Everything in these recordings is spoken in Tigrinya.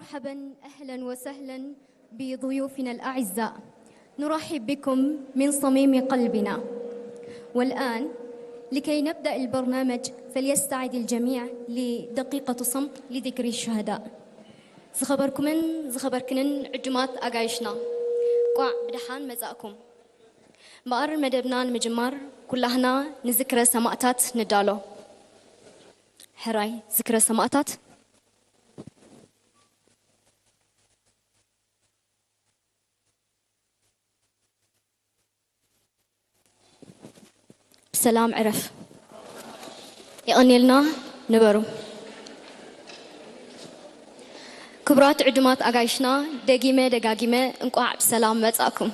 مرحبا، أهلا وسهلا بضيوفنا الأعزاء. نرحب بكم من صميم قلبنا. والآن، لكي نبدأ البرنامج، فليستعد الجميع لدقيقة صمت لذكر الشهداء. ዝኸበርኩምን ዝኸበርክንን ዕዱማት ኣጋይሽና፣ ቋዕ ብደሓን መጻእኩም። እምበኣር መደብና ንምጅማር ኩላህና ንዝክረ ሰማእታት ንዳሎ። ሕራይ ዝክረ ሰማእታት። ብሰላም ዕረፍ። የቐንየልና፣ ንበሩ። ክቡራት ዕዱማት ኣጋይሽና፣ ደጊመ ደጋጊመ እንቋዕ ብሰላም መጻእኩም።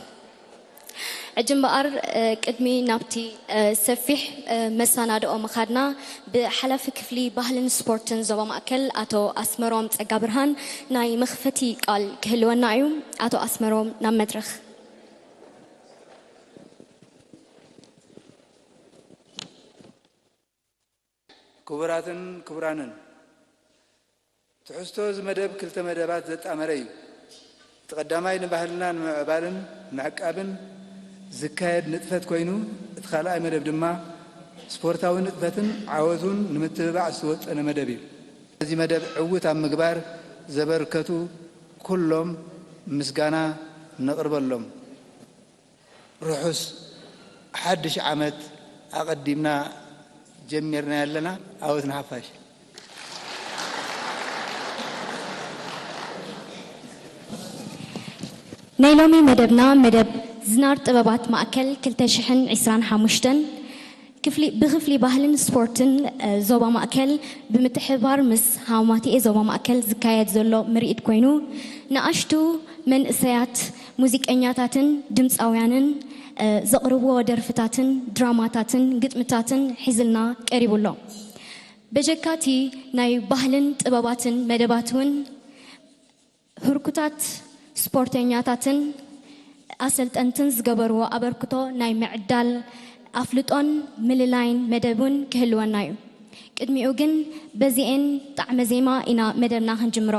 ሕጂ እምበኣር፣ እ፣ ቅድሚ ናብቲ፣ እ፣ ሰፊሕ፣ እ፣ መሰናድኦ ምኻድና፣ ብሓላፊ ክፍሊ ባህልን ስፖርትን ዞባ ማእከል ኣቶ ኣስመሮም ጸጋብርሃን ናይ መኽፈቲ ቃል ክህልወና እዩ። ኣቶ ኣስመሮም፣ ናብ መድረኽ። ክቡራትን ክቡራንን፣ ትሕዝቶ እዚ መደብ ክልተ መደባት ዘጣመረ እዩ። እቲ ቀዳማይ ንባህልና ንምዕባልን ምዕቃብን ዝካየድ ንጥፈት ኮይኑ፣ እቲ ካልኣይ መደብ ድማ ስፖርታዊ ንጥፈትን ዓወቱን ንምትብባዕ ዝተወጠነ መደብ እዩ። እዚ መደብ ዕዉት ኣብ ምግባር ዘበርከቱ ኩሎም ምስጋና ነቕርበሎም። ርሑስ ሓድሽ ዓመት ኣቐዲምና ጀሚርና ኣለና። ዓወት ንሓፋሽ። ናይ ሎሚ መደብና መደብ ዝናር ጥበባት ማእከል ክልተ ሽሕን ዕስራን ሓሙሽተን ክፍሊ፣ ብክፍሊ ባህልን ስፖርትን፣ እ፣ ዞባ ማእከል ብምትሕብባር ምስ ሃማማቲኤ ዞባ ማእከል ዝካየድ ዘሎ ምርኢት ኮይኑ፣ ንኣሽቱ መንእሰያት ሙዚቀኛታትን ድምጻውያንን፣ እ፣ ዘቕርብዎ ደርፍታትን ድራማታትን ግጥምታትን ሒዝልና ቀሪቡ ኣሎ። በጀካቲ ናይ ባህልን ጥበባትን መደባት እውን ህርኩታት ስፖርተኛታትን ኣሰልጠንትን ዝገበርዎ ኣበርክቶ ናይ ምዕዳል ኣፍልጦን ምልላይን መደብ እውን ክህልወና እዩ። ቅድሚኡ ግን በዚኤን ጣዕመ ዜማ ኢና መደብና ክንጅምሮ።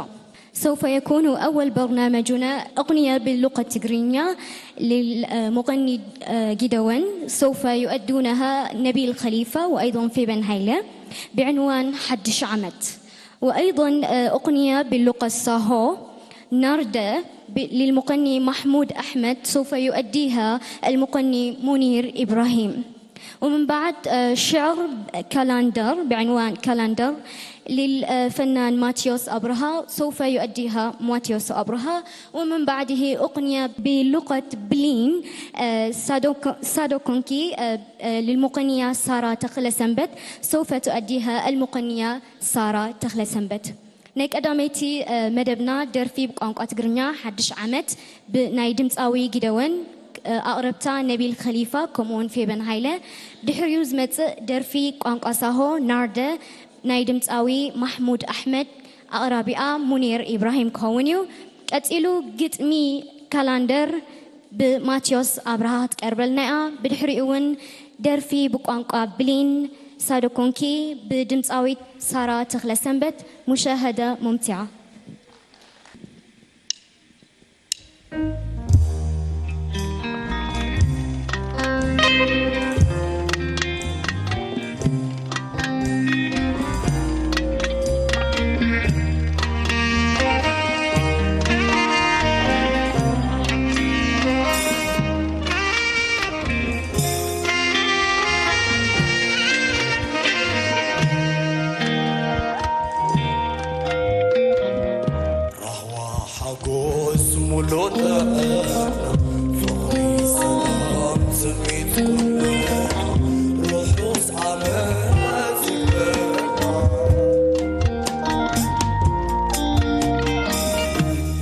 سوف يكون أول برنامجنا أغنية باللغة التجرينية للمغني جدوان. سوف يؤدونها نبيل خليفة وأيضًا فيبن هايلة بعنوان حدش عمت. وأيضًا، آه، أغنية باللغة الساهو، ناردة، ب-، للمغني محمود أحمد، سوف يؤديها المغني منير إبراهيم. ومن بعد، آه، شعر كالندر بعنوان كالندر للفنان ماتيوس أبرهة، سوف يؤديها ماتيوس أبرهة. ومن بعده أغنية بلغة بلين، آه، سادوك-، سادوكونكي، آه، آه، للمغنية سارة تخلة سنبت، سوف تؤديها المغنية سارة تخلة سنبت. ናይ ቀዳመይቲ፣ እ፣ መደብና ደርፊ ብቋንቋ ትግርኛ ሓድሽ ዓመት ብናይ ድምጻዊ ጊደወን፣ እ፣ ኣቕረብታ ነቢል ኸሊፋ ከምኡውን ፌበን ሃይለ። ድሕሪኡ ዝመጽእ ደርፊ ቋንቋ ሳሆ ናርደ ናይ ድምጻዊ ማሕሙድ ኣሕመድ፣ ኣቕራቢኣ ሙኒር ኢብራሂም ክኸውን እዩ። ቀጺሉ ግጥሚ ካላንደር ብማቴዎስ ኣብርሃ ክትቀርበልና እያ። ብድሕሪኡ እውን ደርፊ ብቋንቋ ብሊን ሳዶኮንኪ ብድምፃዊት ሳራ ተኽለሰንበት። ሙሻሃዳ ሙምቲዓ። ራህዋ ሓጎስ ሙሉእ ጥዕና፣ ፍቕሪ ሰላም ስምዒት ኩሉ፣ ርሑስ ዓመት ይበልና።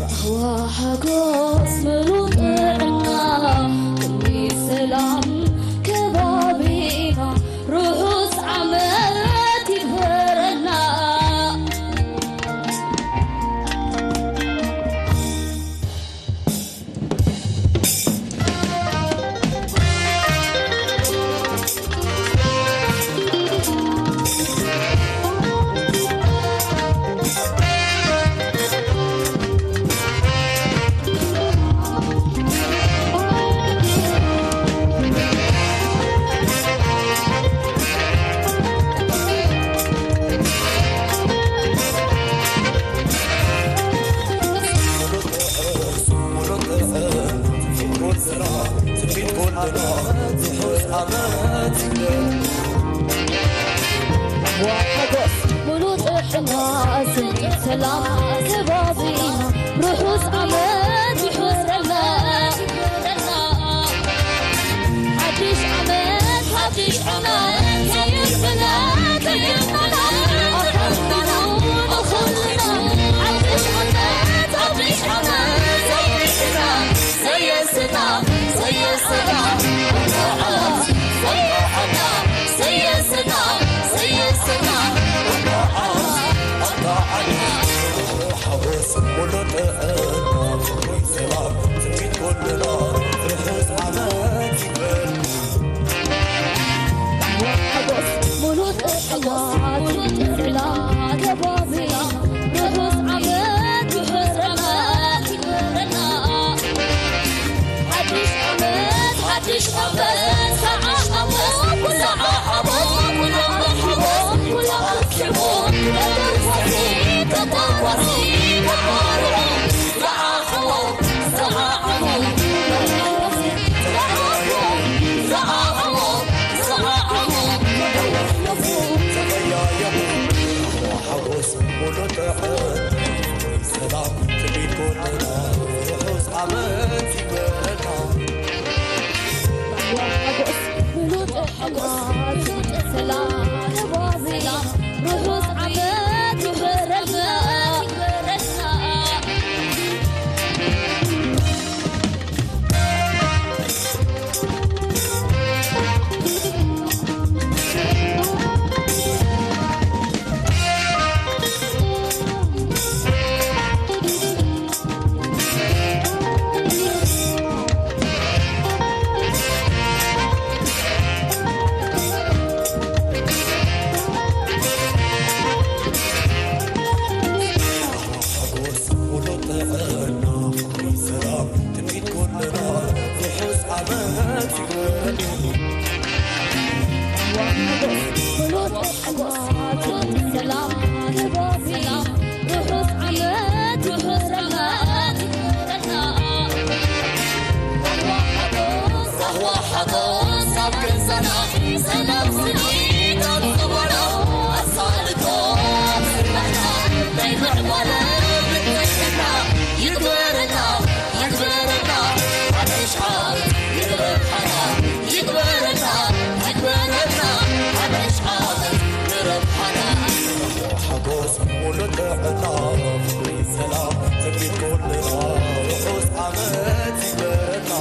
ራህዋ ሓጎስ ምሉእ ጥዕና፣ ፍቕሪ ሰላም ከባቢና፣ ርሑስ ዓመት ይግበረልና። ርሑስ ዓመት ይግበረልና። ሙሉእ ጥዕና፣ ስኒት ሰላም ከባቢና፣ ርሑስ ዓመት ይግበረልና። ሓድሽ ዓመት፣ ሓድሽ ዓመት፣ ከየስና፣ ከየስና፣ ኣካልና፣ ንኹልና። ሓድሽ ዓመት፣ ሓድሽ ዓመት፣ ከየስና፣ ዘየስና፣ ዘየስና፣ ዘየስና፣ ዘየስና፣ ዘየስና፣ ሓጎስ ሙሉ ጥዕና፣ ፍቅሪ ሰላም፣ ትምኒት ኩልና፣ ርሑስ ዓመት ይግበረልና። ሓጎስ ሙሉ ጥዕና፣ ፍቅሪ ሰላም፣ ከባቢ፣ ርሑስ ዓመት ይግበረልና። ሓድሽ ዓመት፣ ሓድሽ ዓመት፣ ሰዓዓሙ፣ ሰዓዓሙ፣ ኩሉ ሓጎስ፣ ኩሉ ኣኪቡ፣ ተተኳሲ፣ ተተኳሲ፣ ተባርዑ፣ ሰዓዓሙ፣ ሰዓዓሙ፣ ሰዓዓሙ፣ ሰዓዓሙ፣ ሰዓዓሙ፣ ተኸያየሙ፣ ሓጎስ ሙሉ ጥዕና፣ ሰላም ትምኒት ኩልና፣ ርሑስ ዓመት ይግበረልና። ሓጎስ ሙሉ ጥዕና፣ ሰላም ከባቢ፣ ርሑስ ዓመት ይግበረልና። ሓጎስ ሙሉ ጥዕና፣ ፍቅሪ ሰላም፣ ትምኒት ኩልና፣ ርሑስ ዓመት ይግበረልና። ሙሉ ጥዕና፣ ሰላም፣ ክብሪ፣ ርሑስ ዓመት ይግበረልና። ሓጎስ ሙሉ ጥዕና፣ ፍቅሪ ሰላም፣ ትምኒት ኩልና፣ ርሑስ ዓመት ይግበረልና።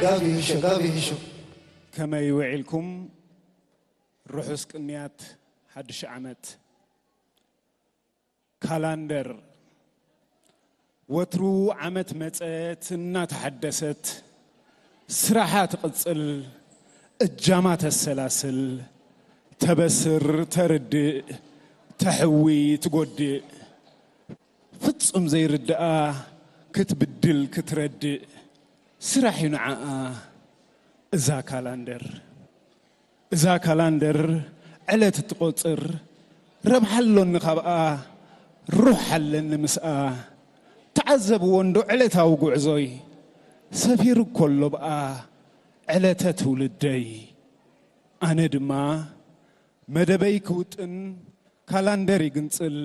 ጋቢ ሂሾ፣ ጋቢ ሂሾ። ከመይ ውዒልኩም? ርሑስ ቅንያት ሓድሽ ዓመት። ካላንደር ወትሩ ዓመት መጸት እናተሓደሰት ስራሓ ትቕጽል፣ እጃማ ተሰላስል፣ ተበስር፣ ተርድእ፣ ተሕዊ፣ ትጎድእ፣ ፍጹም ዘይርድኣ ክትብድል ክትረድእ ስራሕ እዩ ንዓኣ እዛ ካላንደር። እዛ ካላንደር ዕለት እትቖጽር፣ ረብሓ ኣሎኒ ካብኣ፣ ሩሕ ኣለኒ ምስኣ። ተዓዘብዎ እንዶ ዕለታዊ ጉዕዞይ፣ ሰፊሩ እኮ ኣሎ ብኣ ዕለተ ትውልደይ። ኣነ ድማ መደበይ ክውጥን ካላንደር ይግንጽል፣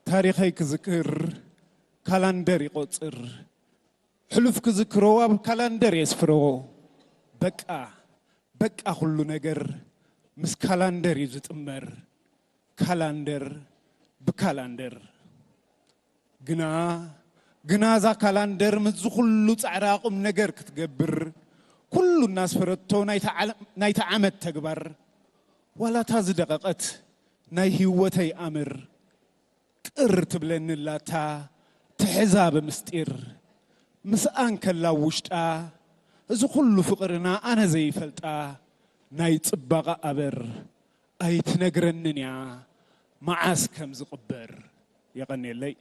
ታሪኸይ ክዝክር ካላንደር ይቖጽር። ሕሉፍ ክዝክሮ ኣብ ካላንደር የስፍሮ። በቃ፣ በቃ ኩሉ ነገር ምስ ካላንደር እዩ ዝጥመር። ካላንደር ብካላንደር። ግና፣ ግና እዛ ካላንደር ምስዚ ኩሉ ጻዕራ ቁም ነገር ክትገብር፣ ኩሉ እናስፈረቶ ናይታ ዓለ-፣ ናይታ ዓመት ተግባር፣ ዋላ እታ ዝደቐቐት ናይ ህይወተይ ኣምር፣ ቅር ትብለኒ ኣላታ ትሕዛ ብምስጢር። ምስኣ እንከላ ኣብ ውሽጣ፣ እዚ ኩሉ ፍቕርና ኣነ ዘይፈልጣ፣ ናይ ጽባቐ ኣበር ኣይትነግረንን እያ መዓስ ከም ዝቕበር። የቐንየለይ።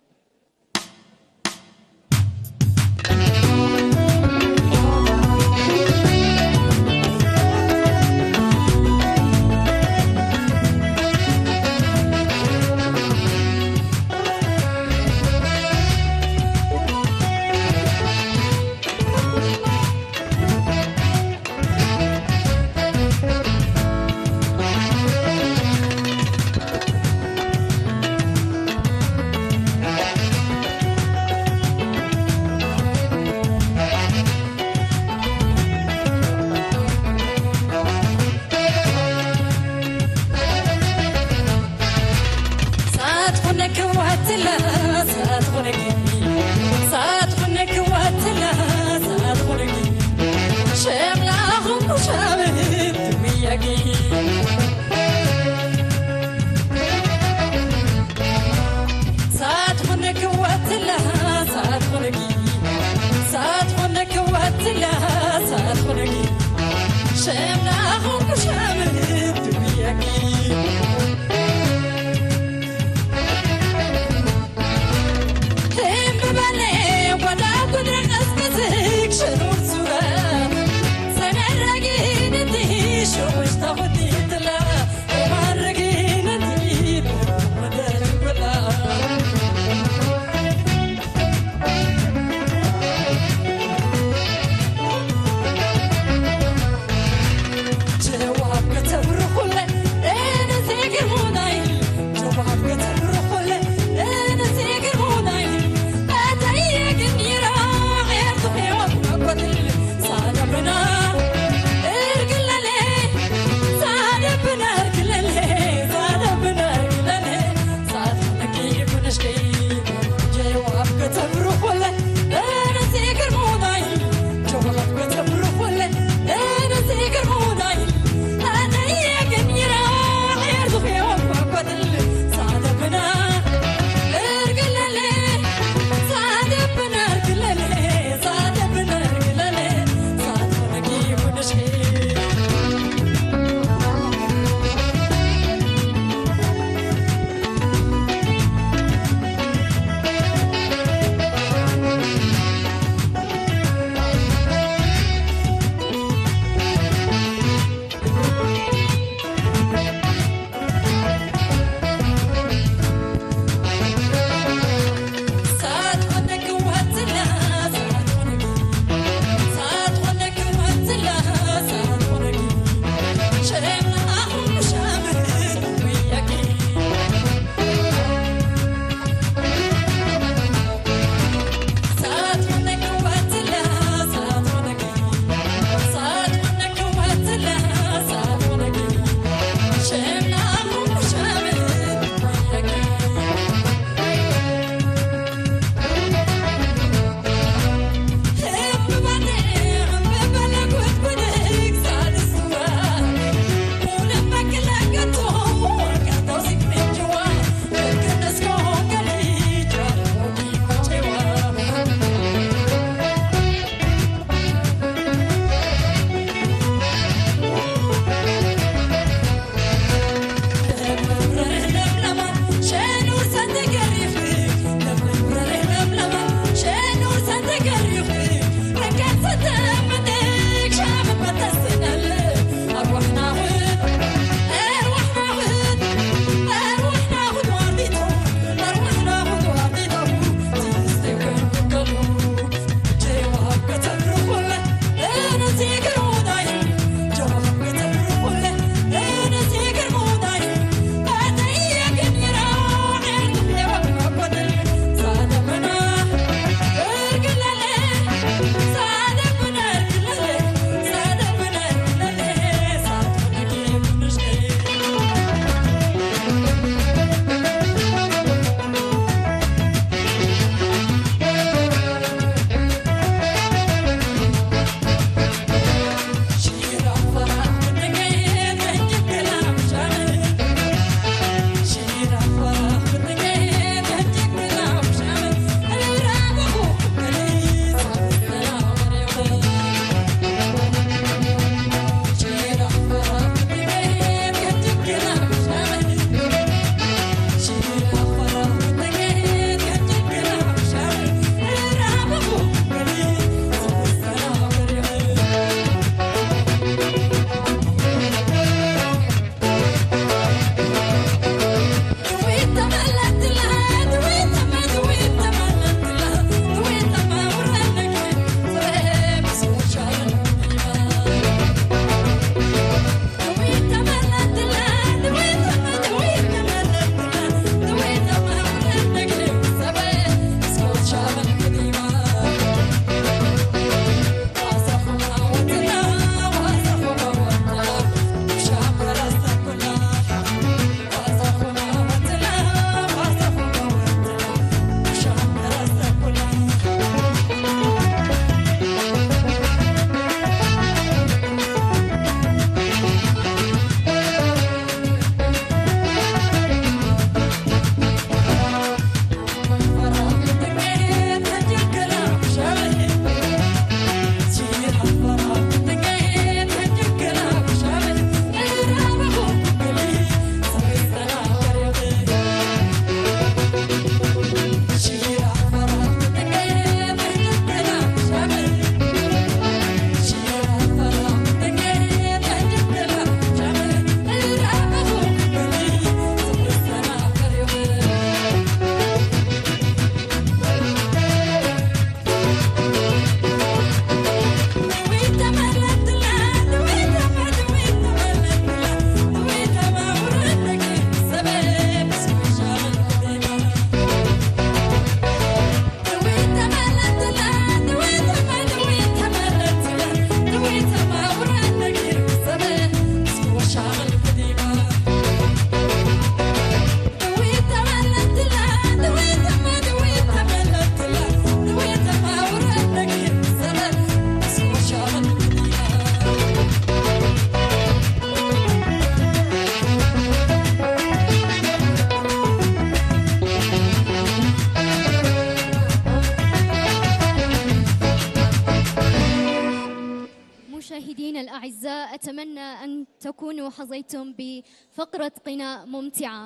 الأعزاء، أتمنى أن تكونوا حظيتم بفقرة غناء ممتعة.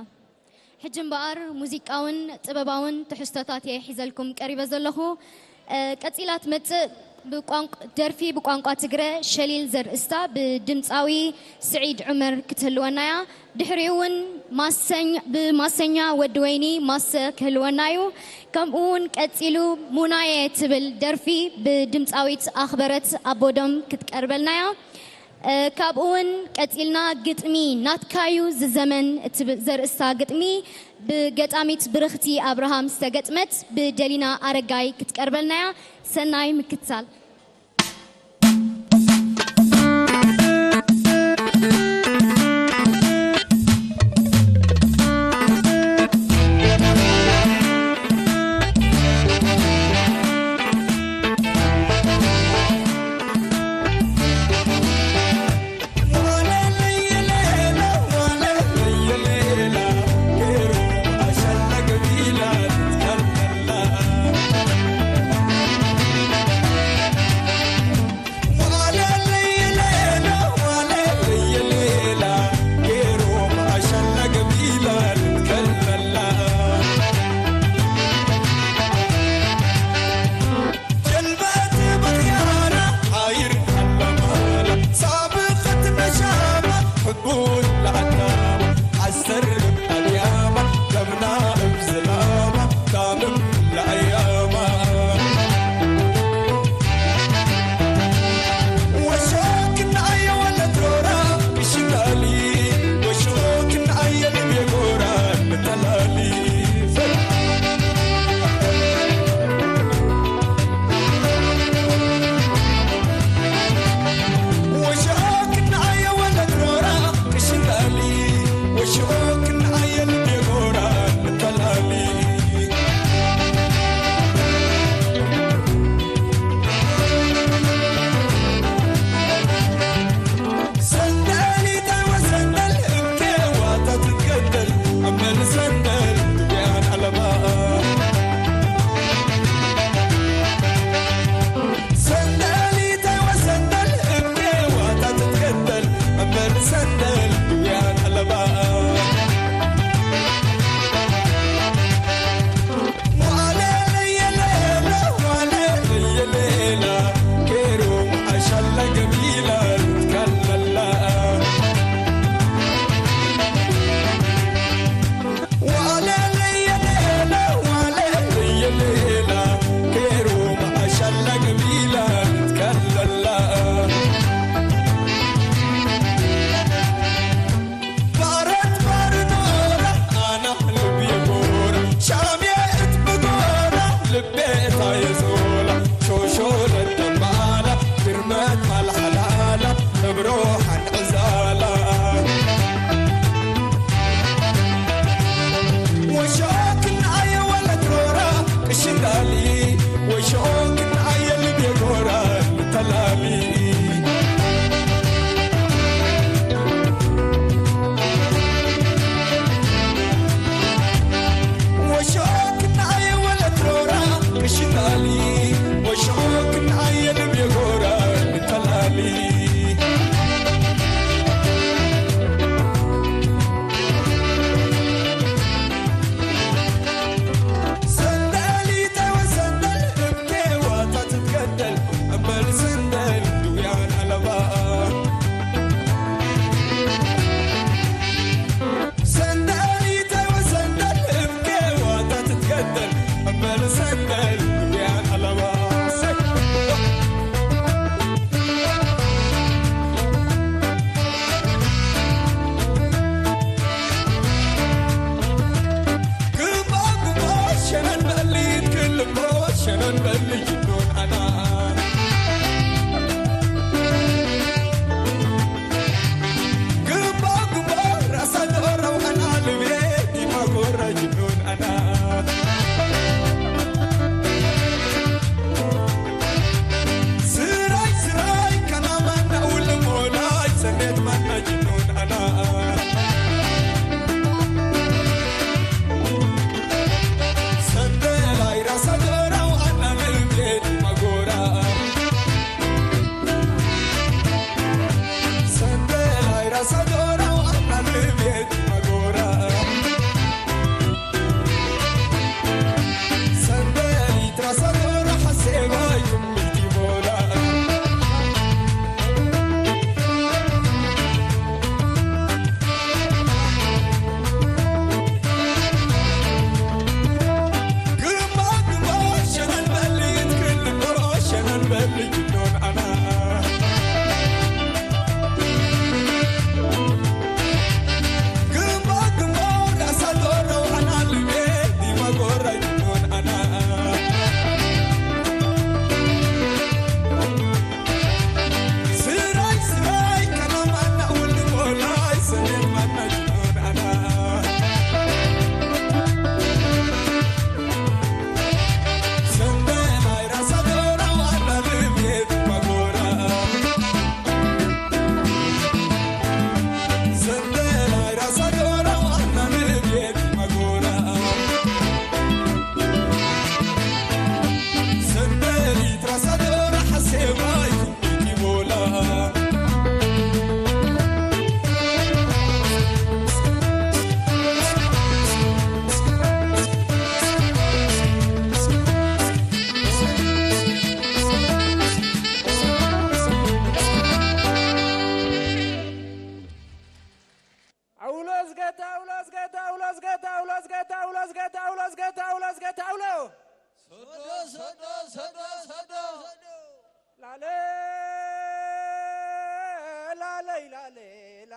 ሕጂ እምበኣር ሙዚቃውን ጥበባውን ትሕዝቶታት እየ ሒዘልኩም ቀሪበ ዘለኹ። እ፣ ቀጺላ ትመጽእ ብቋንቋ፣ ደርፊ ብቋንቋ ትግረ፣ ሸሊል ዘርእስታ ብድምጻዊ ስዒድ ዑመር ክትህልወና እያ። ድሕሪኡ እውን ማሰኝ-፣ ብማሰኛ ወዲ ወይኒ ማሰ ክህልወና እዩ። ከምኡ እውን ቀጺሉ ሙናየ ትብል ደርፊ ብድምጻዊት ኣኽበረት ኣቦዶም ክትቀርበልና እያ። እ፣ ካብኡ እውን ቀጺልና ግጥሚ ናትካዩ ዝዘመን እትብል ዘርእስታ ግጥሚ ብገጣሚት ብርኽቲ ኣብርሃም ዝተገጥመት ብደሊና ኣረጋይ ክትቀርበልና እያ። ሰናይ ምክትታል።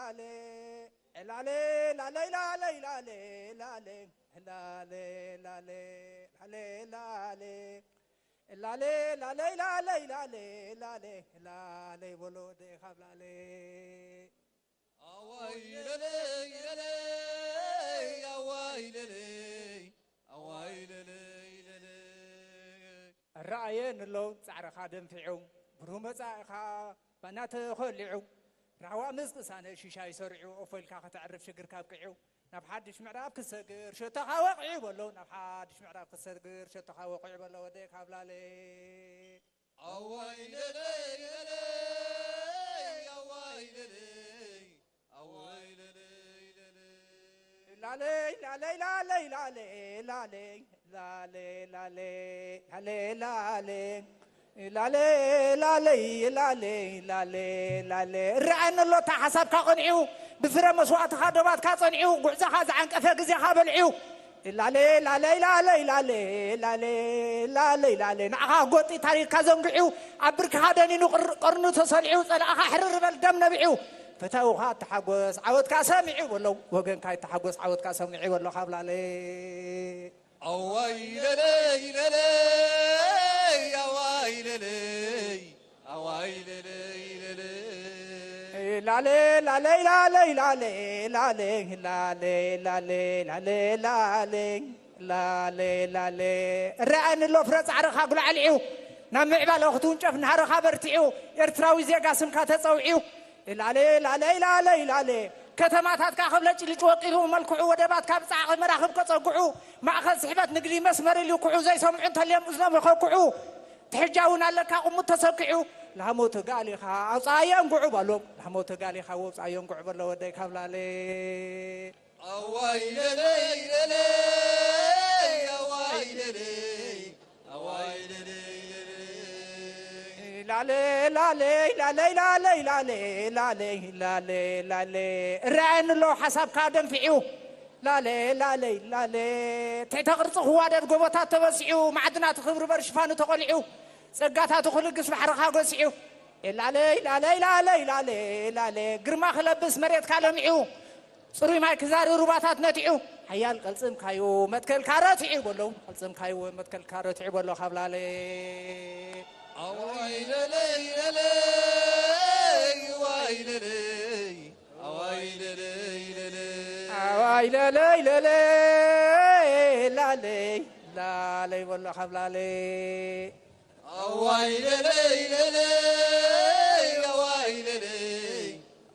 ላሌ ላሌ ላሌ ላሌ ላሌ ላሌ ላሌ ላሌ ላሌ ላሌ ላሌ ላሌ ላሌ ላሌ ላሌ ላሌ በሎ ወደይ ካብ ላሌ። ኣዋይ ለለይ ለለይ፣ ኣዋይ ለለይ፣ ኣዋይ ለለይ ለለይ። እረኣየ ንሎ ጻዕርኻ ደንፊዑ፣ ብሩህ መጻኢኻ ባና ተኾሊዑ፣ ራህዋ ምስ ቅሳነ ሽሻይ ሰሪዑ፣ ኦፎ ኢልካ ከተዕርፍ ሽግርካ ኣብቂዑ፣ ናብ ሓድሽ ምዕራፍ ክሰግር ሸቶኻ ወቒዑ በሎ፣ ናብ ሓድሽ ምዕራፍ ክሰግር ሸቶኻ ወቒዑ በሎ ወደይ ካብ ላሌ። ኣዋይ ለለይ ለለይ፣ ኣዋይ ለለይ፣ ኣዋይ ለለይ ለለይ። ላለይ ላለይ ላለይ ላለይ ላለይ ላለይ ላለይ ላለይ ላለይ ላለይ ላለይ ላለይ ላለይ ላለይ እረኣየኒ ኣሎ እታ ሓሳብካ ቀንዒው፣ ብፍረ መስዋእትኻ ዶባትካ ጸንዒው፣ ጉዕዞኻ ዝዓንቀፈ ግዜኻ በልዒው። ላሌ ላሌ ላሌ ላሌ ላሌ ላሌ ላሌ ንዓኻ ጎጢ ታሪኽካ ዘንግዒው፣ ኣብ ብርክኻ ደኒኑ ቅር- ቅርኑ ተሰሊዑ፣ ጸላእኻ ሕርር በል ደም ነቢዑ። ፈታውኻ ተሓጎስ ዓወትካ ሰሚዑ በሎ፣ ወገንካ ይተሓጎስ ዓወትካ ሰሚዑ በሎ ካብ ላሌ። ኣዋይ ለለይ ለለይ፣ ኣዋይ ለለይ፣ ኣዋይ ለለይ ለለይ። ላሌ ላሌ ላሌ ላሌ ላሌ ላሌ ላሌ ላሌ ላሌ ላሌ ላሌ እረኣየኒ ኣሎ ፍረ ጻዕርኻ ጉላዕሊዑ፣ ናብ ምዕባለ ክትውንጨፍ ናህርኻ በርቲዑ፣ ኤርትራዊ ዜጋ ስምካ ተጸውዒው። ላሌ ላሌ ላሌ ላሌ ከተማታትካ ክብለጭልጭ ወቂቡ መልክዑ፣ ወደባትካ ብጻዕቒ መራኽብ ከጸግዑ፣ ማእከል ስሕበት ንግዲ መስመር ይልክዑ፣ ዘይሰምዑ እንተልዮም እዝኖም ይኸኩዑ። ትሕጃ እውን ኣለካ ቁሙት ተሰኪዑ፣ ላሞ ተጋሊኻ ኣውጻዮ እንጉዑ በሎ፣ ላሞ ተጋሊኻ ወውጻዮ እንጉዑ በሎ ወደይ ካብ ላሌ። ኣዋይ ለለይ ለለይ፣ ኣዋይ ለለይ፣ ኣዋይ ለለይ ለለይ። ላሌ ላሌ ላሌ ላሌ ላሌ ላሌ ላሌ ላሌ እረኣየኒ ኣሎ ሓሳብካ ደንፊዑ። ላሌ ላሌ ላሌ ትሕተ ቅርጺ ክዋደድ ጎቦታት ተበሲዑ፣ ማዕድናት ክብሪ በር ሽፋኑ ተቖሊዑ፣ ጸጋታቱ ክልግስ ባሕርኻ ጎሲዑ። ላሌ ላሌ ላሌ ላሌ ላሌ ግርማ ክለብስ መሬትካ ለሚዑ፣ ጽሩይ ማይ ክዛሪ ሩባታት ነቲዑ። ሓያል ቀልጽምካዩ መትከልካ ረቲዑ በሎ፣ ቀልጽምካዩ መትከልካ ረቲዑ በሎ ካብ ላሌ። ኣዋይ ለለይ ለለይ፣ ዋይ ለለይ፣ ኣዋይ ለለይ ለለይ። ኣዋይ ለለይ ለለይ፣ ላለይ፣ ላለይ በሎ ካብ ላሌ። ኣዋይ ለለይ ለለይ፣ ኣዋይ ለለይ፣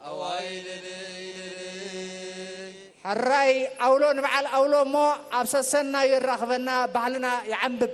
ኣዋይ ለለይ ለለይ። ሕራይ ኣውሎ ንበዓል ኣውሎ እሞ ኣብ ሰሰናዩ የራኽበና፣ ባህልና ይዓንብብ።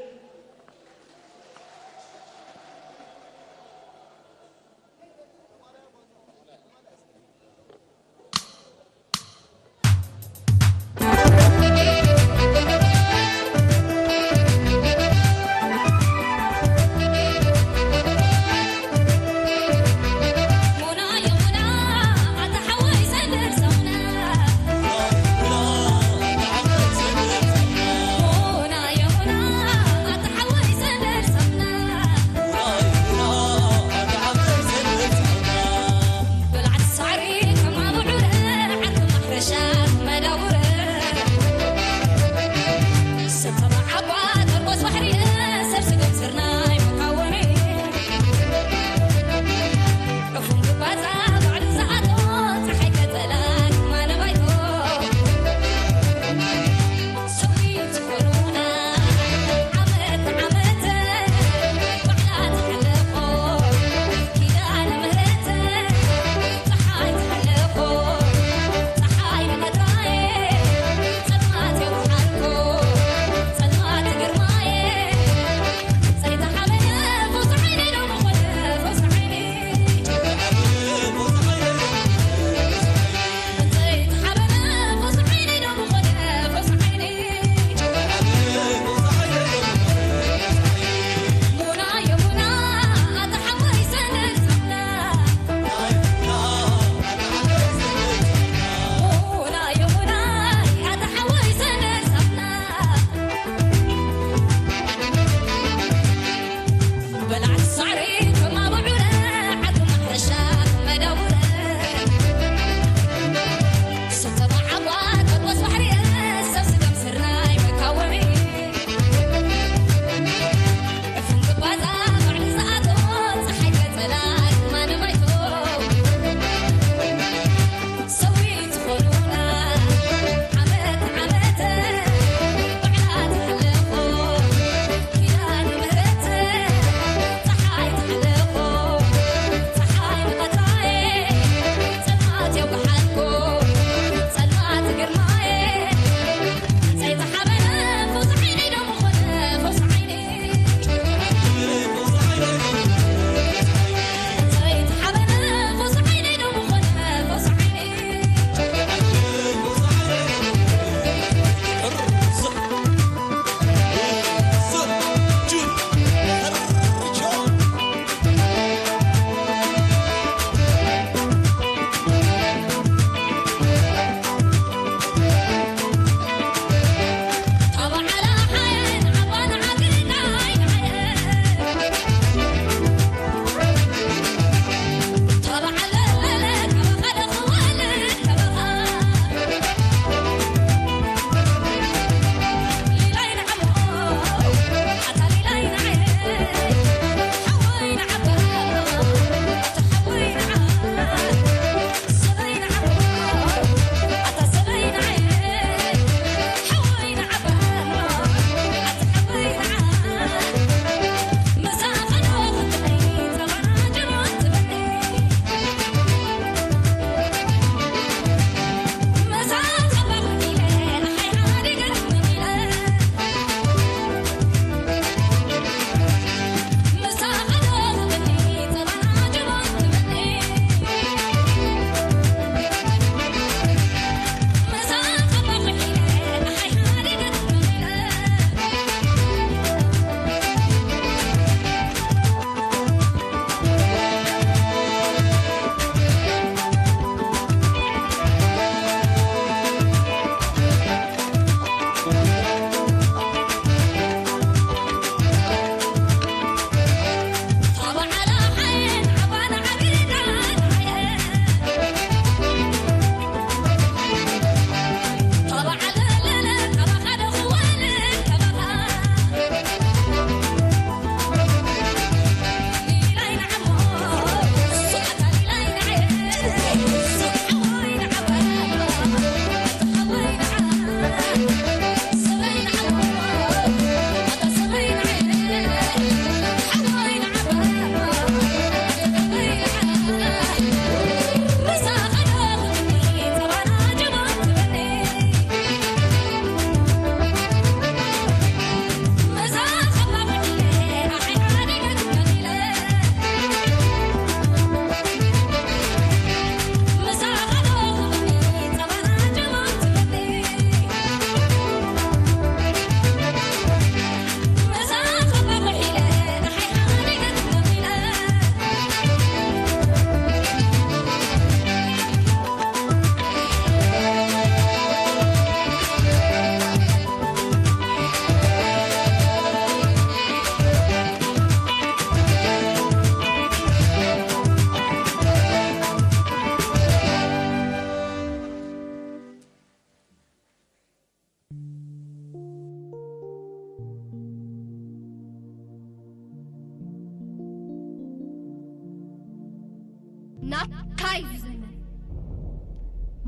ናትካ እዩ ዘመን።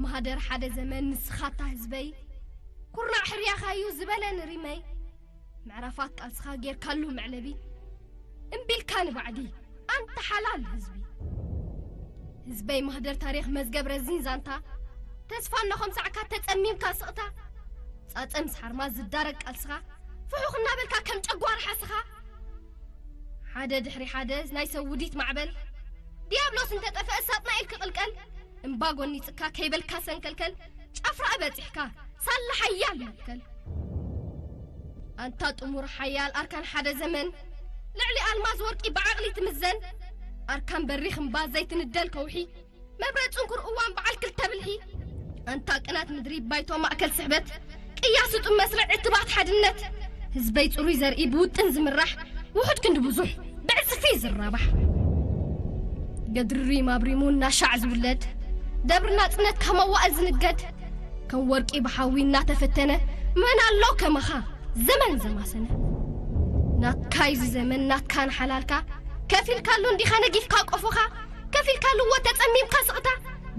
ማህደር ሓደ ዘመን ንስኻ እታ ህዝበይ፣ ኩርናዕ ሕርያኻ እዩ ዝበለኒ ሪመይ። ምዕራፋት ቃልስኻ ጌርካሉ መዕለቢ፣ እምቢልካ ንባዕዲ ኣንታ ሓላል ህዝቢ። ህዝበይ ማህደር ታሪኽ መዝገብ ረዚን ዛንታ፣ ተስፋ እናኾምሳዕካ ተጸሚምካ ስቕታ፣ ጻጸ ምስ ሓርማዝ ዝዳረግ ቃልስኻ፣ ፍሑኽ እናበልካ ከም ጨጓር ሓስኻ፣ ሓደ ድሕሪ ሓደ ናይ ሰብ ውዲት ማዕበል፣ ዲያብሎስ እንተጠፍአ ሳጥናኤል ክቕልቀል፣ እምባ ጎኒጽካ ከይበልካ ሰንከልከል፣ ጫፍ ራእ በጺሕካ ሳላ ሓያል መትከል። ኣንታ ጥሙር ሓያል ኣርካን ሓደ ዘመን፣ ልዕሊ ኣልማዝ ወርቂ ብዓቕሊ ትምዘን፣ ኣርካን በሪኽ እምባ ዘይትንደል ከውሒ፣ መብረ ጽንኩር እዋን በዓል ክልተ ብልሒ፣ ኣንታ ቅናት ምድሪ ባይቶ ማእከል ስሕበት፣ ቅያ ስጡም መስርዕ ዕትባት ሓድነት፣ ህዝበይ ጽሩይ ዘርኢ ብውጥን ዝምራሕ፣ ውሑድ ክንዲ ብዙሕ ብዕጽፊ ዝራባሕ። ገድሪ ማብሪሙ እናሻዕ ዝውለድ፣ ደብሪ ናጽነት ካብ መዋእል ዝንገድ፣ ከም ወርቂ ብሓዊ እናተፈተነ፣ መን ኣሎ ከማኻ ዘመን ዘማሰነ። ናትካ እዩ እዚ ዘመን፣ ናትካ ንሓላልካ፣ ከፊልካሉ እንዲኻ ነጊፍካ ቆፎኻ፣ ከፊልካሉ እወ ተጸሚምካ ስቕታ፣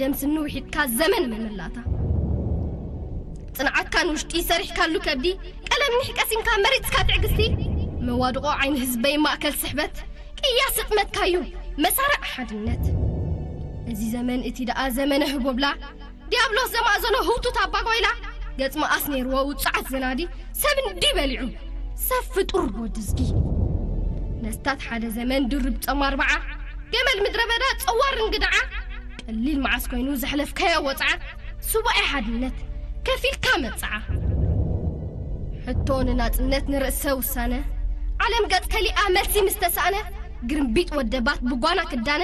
ደም ስኒ ውሒጥካ ዘመን መመላእታ። ጽንዓትካ ንውሽጢ ሰሪሕካሉ ከብዲ፣ ቀለም ኒሕ ቀሲንካ መሪጽካ ትዕግስቲ፣ መዋድቖ ዓይኒ ህዝበይ ማእከል ስሕበት፣ ቅያ ስጥመትካ እዩ መሳርዕ ሓድነት። እዚ ዘመን እቲ ደኣ ዘመነ ህቦብላ፣ ዲያብሎስ ዘማእዘኖ ህውቱት ኣባጓይላ፣ ገጽ መኣስ ነይርዎ ውጹዓት ዘናዲ፣ ሰብ እንዲ በሊዑ፣ ሰብ ፍጡር ወዲ ዝጊ። ነስታት ሓደ ዘመን ድርብ ጸም ኣርብዓ፣ ገመል ምድረ በዳ ጸዋር እንግድዓ፣ ቀሊል መዓስ ኮይኑ ዘሕለፍካዮ ወጽዓ፣ ሱባኤ ሓድነት ከፊልካ መጽዓ። ሕቶ ንናጽነት ንርእሰ ውሳነ፣ ዓለም ገጽ ከሊኣ መልሲ ምስ ተሳእነ፣ ግርምቢጥ ወደባት ብጓና ክዳነ፣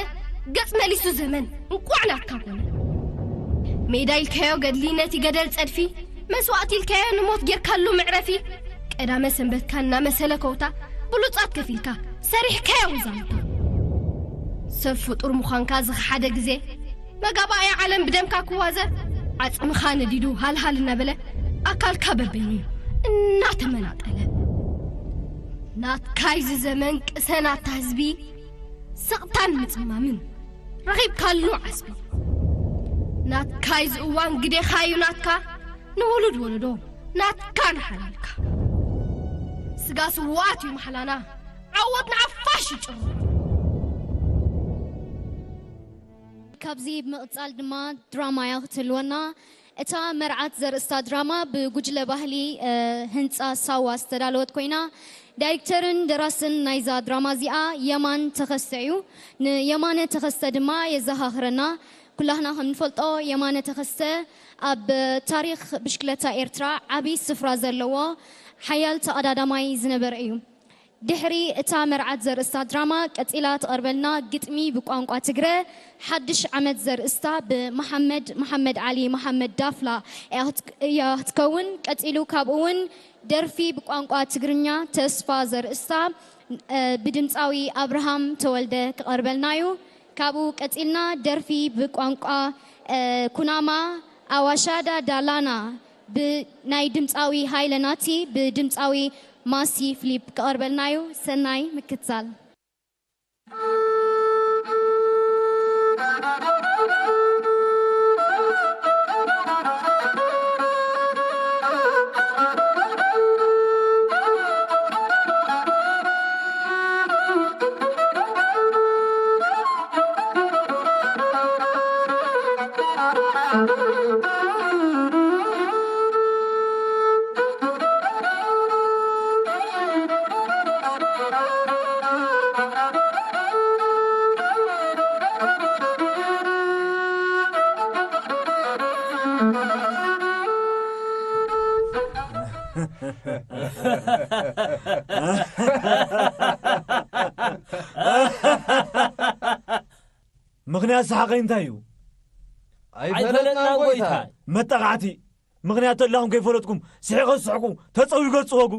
ገጽ መሊሱ ዘመን እንቋዕ ናትካ ኮነ። ሜዳ ኢልካዮ ገድሊ ነቲ ገደል ጸድፊ፣ መስዋእቲ ኢልካዮ ንሞት ጌርካሉ መዕረፊ፣ ቀዳመ ሰንበትካ እናመሰለ ከውታ፣ ብሉጻት ከፊልካ ሰሪሕካዮ ዛንታ። ሰብ ፍጡር ምዃንካ ዝኸሓደ ግዜ፣ መጋባእያ ዓለም ብደምካ ክዋዘ፣ ዓጽምኻ ነዲዱ ሃልሃል እናበለ፣ ኣካልካ በበይኑ እናተመናጠለ። ናትካ እዩ እዚ ዘመን ቅሰ ናታ ህዝቢ፣ ስቕታን ምጽማምን ረኺብካሉ ዓስቢ። ናትካ እዩ እዚ እዋን ግዴኻ እዩ ናትካ፣ ንውሉድ ወለዶ ናትካ ንሓላልካ። ስጋ ስውኣት እዩ ማሕላና፣ ዓወት ንዓፋሽ ይጭሩ። ካብዚ ብምቕጻል ድማ ድራማ እያ ክትህልወና። እታ መርዓት ዘርእስታ ድራማ ብጉጅለ ባህሊ፣ እ፣ ህንጻ ሳዋ ዝተዳለወት ኮይና፣ ዳይሬክተርን ደራስን ናይዛ ድራማ እዚኣ የማን ተኸስተ እዩ። ንየማነ ተኸስተ ድማ የዘኻኽረና። ኩላህና ከም ንፈልጦ የማነ ተኸስተ ኣብ ታሪኽ ብሽክለታ ኤርትራ ዓቢ ስፍራ ዘለዎ ሓያል ተቐዳዳማይ ዝነበረ እዩ። ድሕሪ እታ መርዓት ዘርእስታ ድራማ ቀጺላ ትቐርበልና ግጥሚ ብቋንቋ ትግረ ሓድሽ ዓመት ዘርእስታ ብመሓመድ መሓመድ ዓሊ መሓመድ ዳፍላ እያ ክት-፣ እያ ክትከውን። ቀጺሉ ካብኡ እውን ደርፊ ብቋንቋ ትግርኛ ተስፋ ዘርእስታ፣ እ፣ ብድምጻዊ ኣብርሃም ተወልደ ክቐርበልና እዩ። ካብኡ ቀጺልና ደርፊ ብቋንቋ፣ እ፣ ኩናማ ኣዋሻዳ ዳላና ብ-፣ ናይ ድምጻዊ ሃይለ ናቲ ብድምጻዊ ማሲ ፍሊፕ ክቐርበልና እዩ። ሰናይ ምክትታል። ምኽንያት ሰሓቐይ እንታይ እዩ? ኣይፈለጥናን ኣይፈለጥናን ጎይታይ። ጎይታይ። መጠቓዕቲ። ምኽንያት ተላኹም ከይፈለጥኩም ስሒቐ ዝስሕቁ ተጸዊገ ዝጽወጉ።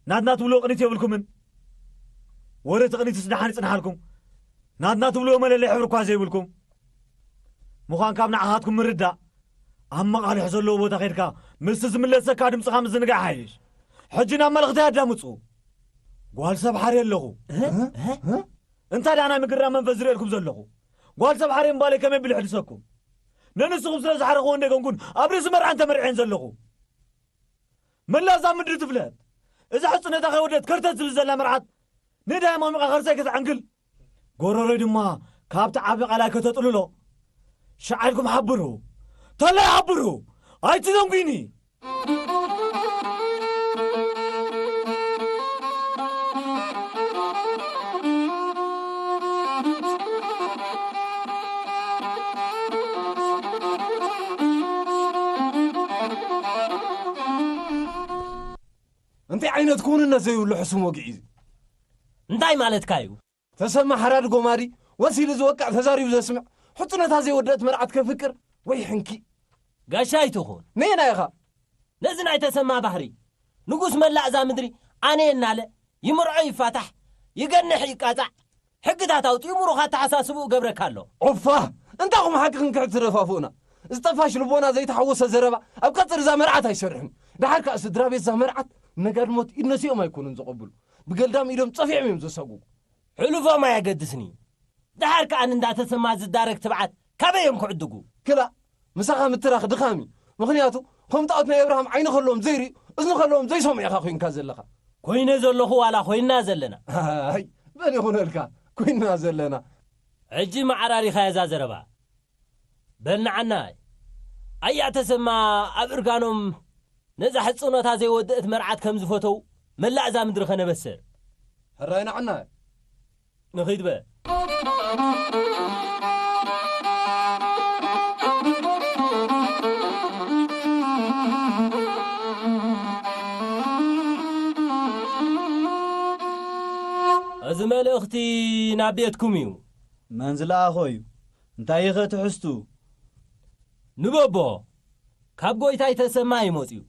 ናትና ትብልዎ ቅኒት የብልኩምን። ወረ እቲ ቅኒትስ ደሓን ይጽንሓልኩም። ናትና ትብልዎ መለለይ ሕብሪ እኳ ዘይብልኩም። ምዃን ካብ ንዓኻትኩም ምርዳእ። ኣብ መቓልሕ ዘለዎ ቦታ ኸይድካ ምስቲ ዝምለሰካ ድምጽኻ ምዝንጋዕ ይሓይሽ። ሕጂ ናብ መልእኽተይ ኣዳምጹ። ጓል ሰብ ሓርየ ኣለኹ። እ? እ? እንታይ ደኣ ናይ ምግራ መንፈስ ዝርእየልኩም ዘለኹ? ጓል ሰብ ሓሬም ባለይ ከመይ ቢሉ ይሕድሰኩም? ነንስኹም ስለ ዝሓረኽዎ እንደ ገንጉን ኣብ ርእሲ መርዓን ተመርዕን ዘለኹ። መላእ እዛ ምድሪ ትፍለጥ። እዛ ሕጽነታ ከይወደት ከርተት ዝብል ዘላ መርዓት ንዳይ ሞሚቓ ከርሳይ ከተዓንግል፣ ጎረሮይ ድማ ካብቲ ዓቢ ቃላይ ከተጥልሎ። ሸዓልኩም ሓብሩ፣ ተለይ ሓብሩ፣ ኣይትዘንጉኒ። እንታይ ዓይነት ክውንነት ዘይብሉ ሕሱም ወግዒ እዩ? እንታይ ማለትካ እዩ? ተሰማ ሓራድ ጎማሪ፣ ወሲሉ ዝወቅዕ ተዛሪቡ ዘስምዕ፣ ሕጽነታ ዘይወደት መርዓት ከፍቅር ወይ ሕንኪ። ጋሻ ኣይትኹን። ነየና ኢኻ? ነዚ ናይ ተሰማ ባህሪ፣ ንጉስ መላእ እዛ ምድሪ ኣነ እናለ፣ ይምርዖ ይፋታሕ፣ ይገንሕ ይቃጻዕ፣ ሕግታት ኣውጺኡ ምሩኽ ኣተሓሳስብኡ ገብረካ ኣሎ። ዖፋ! እንታኹም ሓቂ ክንክሕድ ትደፋፍኡና? ዝጠፋሽ ልቦና ዘይተሓወሰ ዘረባ ኣብ ቀጽሪ እዛ መርዓት ኣይሰርሕን። ደሓር ከኣ ስድራ ቤት እዛ መርዓት ነጋድሞት ኢድ ነሲኦም ኣይኮኑን ዝቐብሉ። ብገልዳም ኢዶም ጸፊዖም እዮም ዘሳጉጉ። ሕሉፎም ኣየገድስን እዩ። ደሓር ከኣ ንእንዳ ተሰማ ዝዳረግ ትብዓት ካበይ እዮም ክዕድጉ? ክላእ፣ ምሳኻ ምትራኽ ድኻም እዩ። ምኽንያቱ፣ ከም ጣኦት ናይ ኣብርሃም ዓይኒ ከለዎም ዘይርእዩ፣ እዝኒ ከለዎም ዘይሰምዑ ኢኻ ኮይንካ ዘለኻ። ኮይነ ዘለኹ ዋላ ኮይንና ዘለና። ኣይ፣ በል ይኹነልካ፣ ኮይንና ዘለና። ሕጂ መዓራሪኻያ እዛ ዘረባ። በል ንዓናይ። ኣያ ተሰማ ኣብ እርጋኖም ነዛ ሕጽኖታ ዘይወደአት መርዓት ከም ዝፈተው መላእ እዛ ምድሪ ከነበስር። ሕራይ ንዓናይ። ንኺድ በል። እዚ መልእኽቲ ናብ ቤትኩም እዩ። መን ዝለኣኾ እዩ? እንታይ ኢኸ ትሕዝቱ? ንበቦ፣ ካብ ጎይታይ ተሰማ እዩ መጺኡ።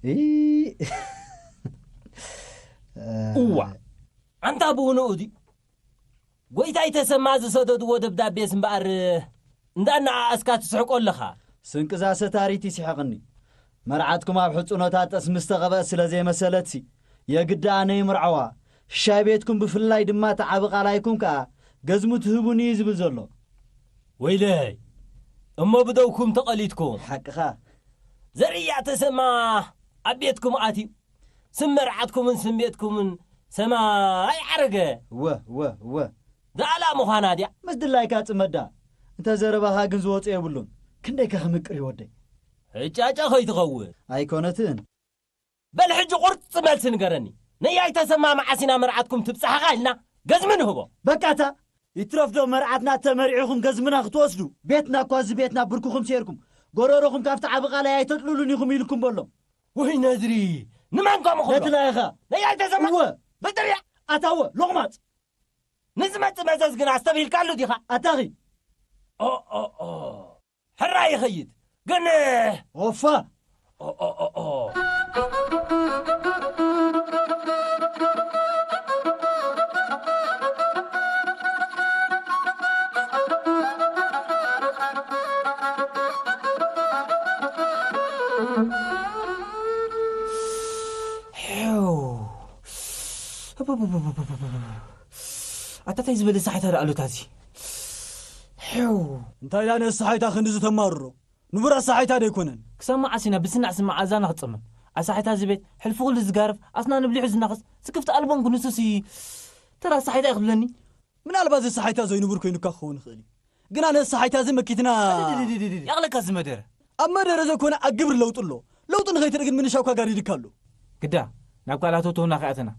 ኢ-፣ እዋ፣ ኣንታ ብኡንኡ ድዩ? ጎይታይ ተሰማ ዝሰደድዎ ደብዳቤስ እምበኣር እንዳነኣኣስካ ትስሕቆ ኣለኻ። ስንቅዛ ሰታሪት ይስሕቕኒ። መርዓትኩም ኣብ ሕጽኖታ ጠስሚ ዝተቐብአት ስለ ዘይመሰለትሲ፣ የግዳ ኣነ ይምርዓዋ። ሻይ ቤትኩም ብፍላይ ድማ እቲ ዓቢ ቃላይኩም ከኣ ገዝሙ ትህቡኒ እዩ ዝብል ዘሎ። ወይለይ፣ እሞ ብደውኩም ተቐሊድኩም። ሓቅኻ። ዘርእያ ተሰማ ኣብ ቤትኩም ኣትዩ፣ ስም መርዓትኩምን ስም ቤትኩምን ሰማይ ዓረገ። እወ፣ እወ፣ እወ። ዳእላ ምዃና ድያ? ምስ ድላይካ ጽመዳ። እንተ ዘረባኻ ግን ዝወጾ የብሉን። ክንደይከ ክምቅር እዩ ወደይ። ሕጫጫ ከይትኸውን። ኣይኮነትን። በል ሕጂ ቁርጽ መልሲ ንገረኒ። ነያይ ተሰማ መዓስ ኢና መርዓትኩም ትብጻሕኻ ኢልና ገዝሚ ንህቦ። በቃ እታ ይትረፍዶ መርዓትና ተመሪዕኹም ገዝምና ክትወስዱ? ቤትና እኳ እዚ ቤትና ብርኩኹም ሴርኩም፣ ጎረሮኹም ካብቲ ዓቢ ቃላይ ኣይተጥልሉን ኢኹም ኢልኩም በሎም። ውይ ነድሪ፣ ንመን ከምኡ ነቲ ክብሎ? ላይኻ። ነያይ ተሰማ? እወ። በጥርያ። ኣታወ፣ ሎቕማጽ። ንዝመጽእ መዘዝ ግን ኣስተብሂልካሉ ዲኻ? ኣታኺ። ኦ፣ ኦ፣ ኦ። ሕራይ ይኸይድ። ግን ኦፋ። ኦ፣ ኦ፣ ኦ፣ ኦ። ሄው። ኣታ ታይ ዝበለ ሳሕታ ደኣ ኣሎ እታ እዚ? ሄው። እንታይ ደኣ ነዚ ሳሕታ ክንድዚ ተማርሮ? ንቡር ኣሳሓይታ ዶ ኣይኮነን? ክሳብ መዓስ ኢና ብስናዕ ስማዕ ኣዛና ክጸመም? ኣሳሓይታ እዚ ቤት፣ ሕልፊ ኩሉ ዝጋርፍ፣ ኣስናኑ ብሊሑ ዝናኸስ፣ ዝክፍቲ ኣልቦን ክንሱሲ፣ ተራ ኣሳሓይታ እዩ ክብለኒ? ምናልባት እዚ ኣሳሓይታ ዘይንቡር ኮይኑካ ክኸውን ይኽእል እዩ። ግና ነዚ ኣሳሓይታ እዚ መኪትና ያቕለካ እዚ መደረ። ኣብ መደረ ዘይኮነ ኣብ ግብሪ ለውጢ ኣሎ። ለውጢ ንኸይትርኢ ግን ምንሻውካ ጋሪድካ ኣሎ። ግዳ፣ ናብ ካልኣት ህውተውና ከኣተና።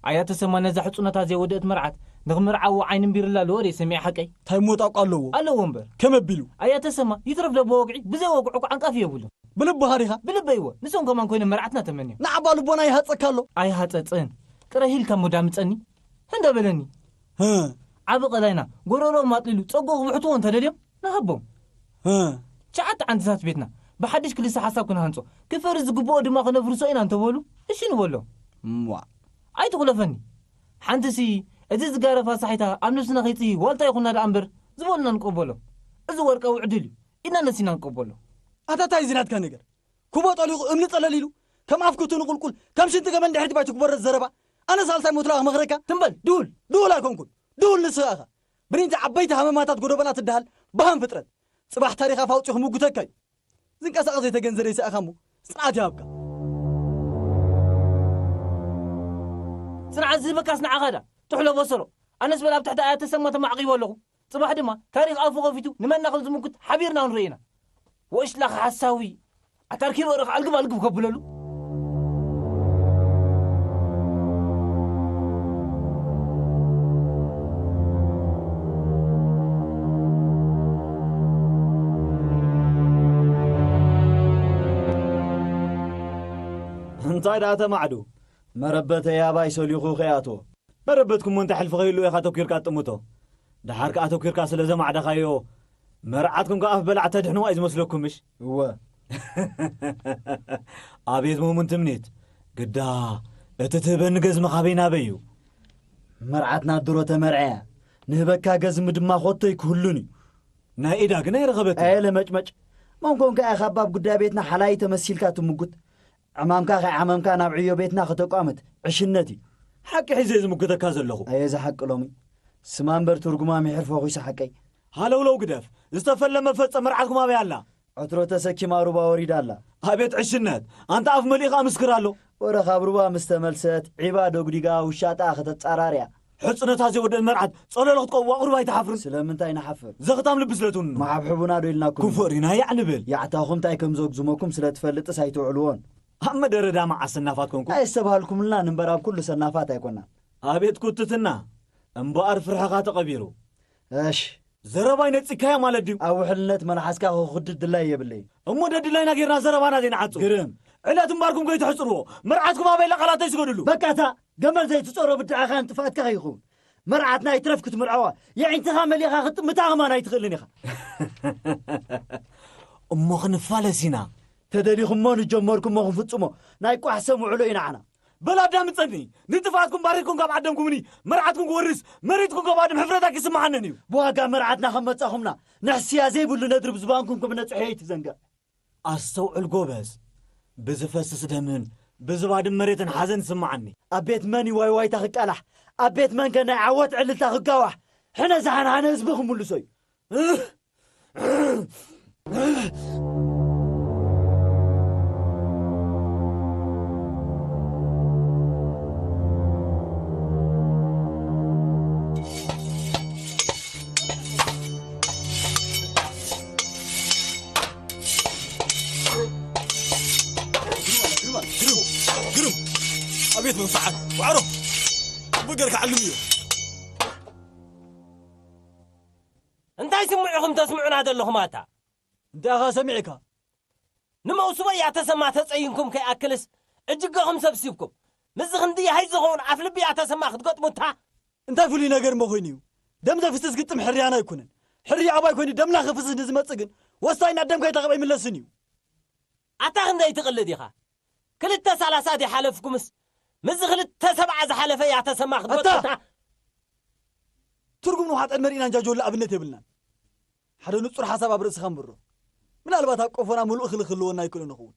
ኣያ ተሰማ ነዛ ሕጹነታ ዘይወደአት መርዓት ንኽምርዓዎ ዓይኒ እምቢርላ ኣለዎ ደይ ሰሚዐ ሓቀይ? እንታይ ሞጣቋ ኣለዎ? ኣለዎ እምበር። ከመ ኣቢሉ? ኣያ ተሰማ ይትረፍ ደቦ ወግዒ ብዘይ ወግዑ እኮ ዓንቃፊ የብሉን። ብልብኻ ዲኻ? ብልበይ እወ። ንሶም ከማን ኮይኖም መርዓትና ተመንዮም። ንዓባ ልቦና ይሃጸካ ኣሎ። ኣይሃጸጽን። ጥረ ሂልካ እሞ ዳምጸኒ። ህንደ በለኒ። ህ። ዓቢ ቀላይና ጎረሮኦም ኣጥሊሉ ጸግኡ ክብሕትዎ እንተደልዮም ንሃቦም። ህ። ትሽዓተ ዓንድታት ቤትና ብሓድሽ ክልሰ ሓሳብ ክንሃንጾ፣ ክፈርስ ዝግብኦ ድማ ክነፍርሶ ኢና እንተበሉ፣ እሺ ንበሎም። እምዋ። ኣይትኹለፈኒ። ሓንትሲ፣ እዚ ዝጋረፍ ኣሳሒታ ኣብ ነብስና ከይጽሂ ዋልታ ይኹና ደኣ እምበር ዝበሉና ንቀበሎ። እዚ ወርቃዊ ዕድል እዩ፣ ኢድና ነሲና ንቀበሎ። ኣታ ታይ እዚ ናትካ ነገር? ኩቦ ጠሊቑ እምኒ ጸለል ኢሉ፣ ከም ኣፍ ክቱ ንቁልቁል፣ ከም ሽንቲ ገመል ድሕሪት ባይቱ ክበረዝ ዘረባ፣ ኣነ ሳልሳይ ሞት ለኣ ክመኽረካ? ትም በል፣ ድሁል። ድሁል ኣይኮንኩን። ድሁል ንስኻ ኢኻ። ብሪንቲ ዓበይቲ ሃመማታት ጎደቦና ትደሃል በሃም ፍጥረት። ጽባሕ ታሪኽ ኣፍ ኣውጺኡ ክምጉተካ እዩ። ዝንቀሳቐስ ዘይተገንዘ ሬሳ ኢኻ እሞ ጽንዓት ይሃብካ። ጽንዓት ዝህበካስ ንዓኻ ዳ ጥሕሎ በሰሎ። ኣነስ በል ኣብ ትሕቲ ኣያተ ሰማ ተማዕቂቦ ኣለኹ። ጽባሕ ድማ ታሪኽ ኣፉ ከፊቱ ንመና ከም ዝምጉት ሓቢርና ክንርኢ ኢና። ወሽላኽ ሓሳዊ። ኣታ ኣርኪን ወርቕ ኣልግብ ኣልግብ ከብለሉ። እንታይ ደኣ ተማዕዱ? መረበተይ ኣባይ ሰሊኹ ከይኣትዎ። መረበትኩም እሞ እንታይ ሕልፊ ከይህልዎ ኢኻ ኣተኲርካ ትጥምቶ? ደሓር ከኣ ኣተኲርካ ስለ ዘማዕደኻዮ፣ መርዓትኩም ከኣ ኣፍ በላዕ ተድሕንዋ እዩ ዝመስለኩም፣ ምሽ? እወ። ኣቤት ሙሙን ትምኒት! ግዳ፣ እቲ ትህበኒ ገዝሚ ካበይ ናበይ እዩ? መርዓትና ድሮ ተመርዐያ። ንህበካ ገዝሚ ድማ ኮቶይ ክህሉን እዩ። ናይ ኢዳ ግን ኣይረኸበትን። ኣየ ለመጭመጭ። መን ኮንካ ኢኻ ኣብ ጉዳይ ቤትና ሓላይ ተመሲልካ ትምጉት? ዕማምካ ከይዓመምካ ናብ ዕዮ ቤትና ከተቋምት ዕሽነት እዩ። ሓቂ ሒዘ እየ ዝምጉተካ ዘለኹ። ኣየ እዚ ሓቂ ሎሚ። ስማ እምበር ትርጉማ ምሒር ፈኺሱ ሓቀይ። ሃለውለው ግደፍ። ዝተፈለመ ፈጸ መርዓትኩም ኣበይ ኣላ? ዕትሮ ተሰኪማ ሩባ ወሪዳ ኣላ። ኣቤት ዕሽነት! ኣንታ ኣፍ መሊእኻ ኣምስክር ኣሎ። ወረ ካብ ሩባ ምስ ተመልሰት፣ ዒባ ዶግዲጋ ውሻጣ ከተጻራርያ። ሕጽነታ ዘይወደአት መርዓት ጸለሎ ክትቀውዋ ቁሩብ ኣይትሓፍርን? ስለምንታይ ንሓፍር? ዘኽታም ልቢ ስለ ትውንኑ። መሓብሕቡና ዶ ኢልናኩም? ክፉእ ሪና ያዕ ንብል። ያዕታኹም እንታይ ከም ዘጉዝመኩም ስለ ትፈልጥስ ኣይትውዕልዎን። ኣብ መደረዳ መዓስ ሰናፋት ኮንኩም? ኣየስተብሃልኩምልናን እምበር ኣብ ኩሉ ሰናፋት ኣይኮናን። ኣቤት ኩትትና! እምበኣር ፍርሕኻ ተቐቢሩ። እሽ። ዘረባይ ነጺግካዮ ማለት ድዩ? ኣብ ውሕልነት መልሓስካ ክኹድድ ድላይ የብለይን። እሞ ደድላይና ጌርና ዘረባና ዘይንዓጹ። ግርም። ዕለት እምባርኩም ከይትሕጽርዎ። መርዓትኩም ኣበይ ኢላ ቃላት ኣይስገድሉ። በቃ እታ ገመል ዘይትጸሮ ብድዐኻን ጥፍኣትካ ከይኸውን። መርዓትና ይትረፍ ክትምርዐዋ። የዒንትኻ መሊኻ ክትጥምታ ከማን ኣይትኽእልን ኢኻ። እሞ ክንፋለስ ኢና። ተደሊኹሞ ንጀመርኩሞ ክንፍጽሞ። ናይ ቋሕ ሰም ውዕሎ ኢና ዓና። በል ኣዳምጸኒ። ንጥፍኣትኩም ባሪርኩም ካብ ዓደምኩምኒ፣ መርዓትኩም ክወርስ፣ መሬትኩም ካብ ኣድም ሕፍረታ ክስምዓንን እዩ። ብዋጋ መርዓትና ከም መጻኹምና፣ ንሕስያ ዘይብሉ ነድሪ ብዝባንኩም ከም ነጽሖ ኣይትዘንግዕ። ኣስተውዕል ጎበዝ። ብዝፈስስ ደምን ብዝባድም መሬትን ሓዘን ይስምዓኒ። ኣብ ቤት መን እዩ ዋይዋይታ ክቃላሕ? ኣብ ቤት መን ከ ናይ ዓወት ዕልልታ ክጋዋሕ? ሕነ ዝሃንሃነ ህዝቢ ክምልሶ እዩ። ግሩም! ኣቤት መንፍዓት! ዋዕሮ! ጽቡቅ ጌርካ ዓልምዮ። እንታይ ስምዑኹም ተስምዑና ዘለኹም ኣታ? እንታይ ኢኻ ሰሚዕካ? ንመውስቦ እያ ተሰማ ተጸይንኩም ከይኣክልስ እጅገኹም ሰብሲብኩም ምስዚ ክንዲ ሃይ ዝኸውን ኣፍልቢ እያ ተሰማ ክትገጥሙታ? እንታይ ፍሉይ ነገር እሞ ኮይኑ እዩ? ደም ዘፍስስ ግጥም ሕርያና ኣይኮነን። ሕርያ ኣባይ ኮይኑ ደምና ክፍስስ ንዝመጽእ ግን ወሳይና ደምካ ይታኸብ ኣይምለስን እዩ። ኣታ ክንደይ ትቕልድ ኢኻ? ክልተ ሰላሳ ድሓለፍኩምስ ምስዚ ክልተ ሰብዓ ዝሓለፈ እያ ተሰማ ኣታ! ክትገጥሙታ? ትርጉም ንውሓጥ ዕድመ ርኢና እንጃጆላ ኣብነት የብልናን። ሓደ ንጹር ሓሳብ ኣብ ርእስኻ እንብሮ። ምናልባት ኣብ ቆፎና ምሉእ እኽሊ ክህልወና ኣይክእልን ይኸውን።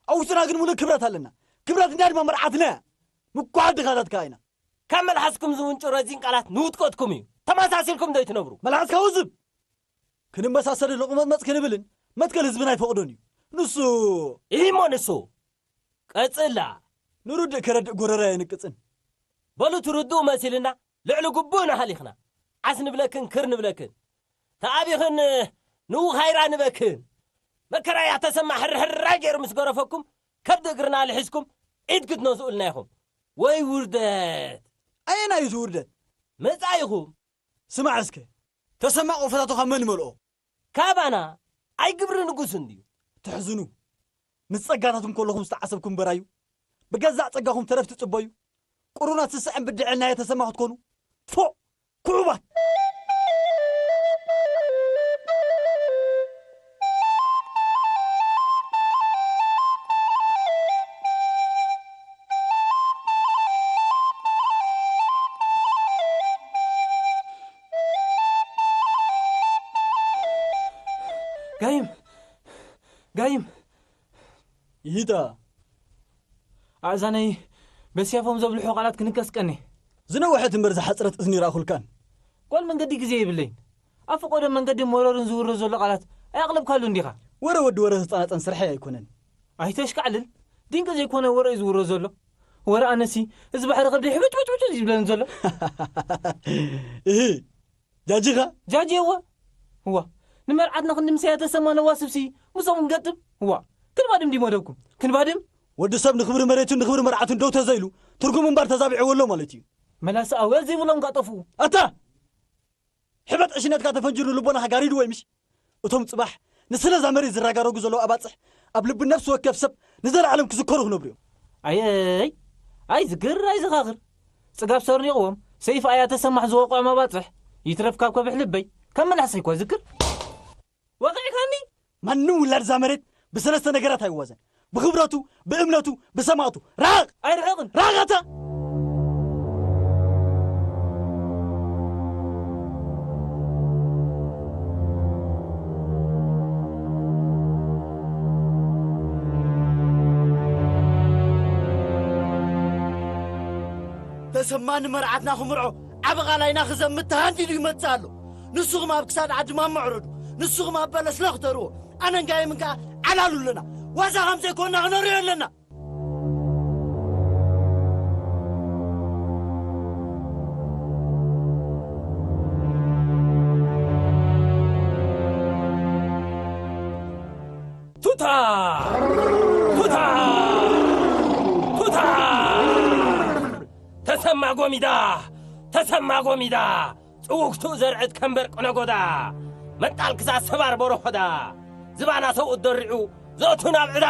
ኣብ ውሽጥና ግን ምሉእ ክብረት ኣለና። ክብረት እንዳ ድማ መርዓትና እያ። ምኩሓት ድኻታት ከኣ ኢና። ካብ መልሓስኩም ዝውንጩ ረዚን ቃላት ንውድቀትኩም እዩ። ተመሳሲልኩም ዶ ይትነብሩ? መልሓስካ ውዝብ! ክንመሳሰልን ንቑመጽመጽ ክንብልን መትከል ህዝብና ኣይፈቕዶን እዩ። ንሱ ኢሂሞ ንሱ! ቀጽላ! ንርድእ ከረድእ ጎረራ የንቅጽን። በሉ ትርድኡ መሲልና ልዕሊ ግቡእ ንሃሊኽና። ዓስ ንብለክን ክር ንብለክን። ተኣቢኽን ንውኻይራ ንበክን። መከራ እያ ተሰማ ሕርሕራይ ገይሩ ምስ ገረፈኩም ከብዲ እግርና ልሒዝኩም ኢድ ክትነስኡልና ኢኹም። ወይ ውርደት! ኣየናይ እዩ እቲ ውርደት? መጻኢኹም። ስማዕ እስከ፣ ተሰማ ቆፈታቱ ካብ መን ይመልኦ? ካባና። ኣይ ግብሪ ንጉስ እንድዩ። ተሕዝኑ። ምስ ጸጋታትኩም ከለኹም ዝተዓሰብኩም በራዩ። ብገዛእ ጸጋኹም ተረፍ ትጽበዩ። ቁሩናት ስስዐን ብድዐን ናይ ተሰማ ክትኮኑ። ፎእ! ክዑባት! ጋይም! ጋይም! ይሂታ! ኣእዛነይ በስያፎም ዘብልሑ ቃላት ክንቀስቀኒ። ዝነውሐት እምበር ዝሓጽረት እዝኒ ይረኣኹልካን። ጓል መንገዲ ግዜ የብለይን። ኣብ ፈቐዶ መንገዲ መረርን ዝውረ ዘሎ ቃላት ኣያቕለብካሉ እንዲኻ። ወረ ወዲ ወረ ዝጸናጸን ስርሐይ ኣይኮነን። ኣይተሽካዕልል። ድንቂ ዘይኮነ ወረ እዩ ዝውረ ዘሎ። ወረ ኣነሲ፣ እዚ ባሕሪ ከብዲ ሕብጭ ብጭ ብጭ እዩ ዝብለኒ ዘሎ። እህ፣ ጃጂኻ? ጃጂ እዋ። እዋ። ንመርዓትና ክንዲ ምሳያ ተሰማ ነዋስብሲ፣ ምስኦም ንገጥም። እዋ። ክንባድም ድዩ መደብኩም? ክንባድም? ወዲ ሰብ ንኽብሪ መሬቱን ንኽብሪ መርዓቱን ደው ተዘይሉ፣ ትርጉም እምበር ተዛቢዕዎ ኣሎ ማለት እዩ። መላሲ ኣውያት ዘይብሎም ጋጠፉ። ኣታ! ሕበጥ ዕሽነትካ ተፈንጂሩ ልቦናኻ ጋሪድዎ እዩ ምሽ? እቶም ጽባሕ ንስለ እዛ መሬት ዝረጋረጉ ዘለዉ ኣባጽሕ፣ ኣብ ልቢ ነፍሲ ወከፍ ሰብ ንዘለዓለም ክዝከሩ ክነብሩ እዮም። ኣየይ! ኣይዝክር ኣይዘኻኽር። ጽጋብ ሰርኒቕዎም፣ ሰይፊ ኣያ ተሰማሕ ዝወቕዖም ኣባጽሕ፣ ይትረፍ ካብ ከብሕ ልበይ፣ ካብ መላሕሰይ እኳ ዝክር። ወቒዕካኒ! ማንም ውላድ እዛ መሬት ብሰለስተ ነገራት ኣይዋዘን። ብኽብረቱ፣ ብእምነቱ፣ ብሰማእቱ። ራቕ! ኣይርሕቕን! ራቕ ኣታ! ተሰማ ንመርዓትና ክምርዖ ዓቢ ቓላይና ክዘምት ተሃንዲዱ ይመጽእ ኣሎ። ንስኹም ኣብ ክሳድ ዓዲ ማማ ዕረዱ፣ ንስኹም ኣብ በለስ ለኽተርዎ፣ ኣነ እንጋይም እንከኣ ዓላሉ ኣለና። ዋዛ ከም ዘይኮንና ክነርእዮ ኣለና። ቱታ! ቱታ! ቱታ! ተሰማ ጎሚዳ! ተሰማ ጎሚዳ! ጽውግቱ ዘርዕት ከም በርቂ ነጎዳ፣ መንጣል ክሳብ ሰባር በረኾዳ፣ ዝባና ሰብኡት ደሪዑ ዘእቱ ናብ ዕዳ፣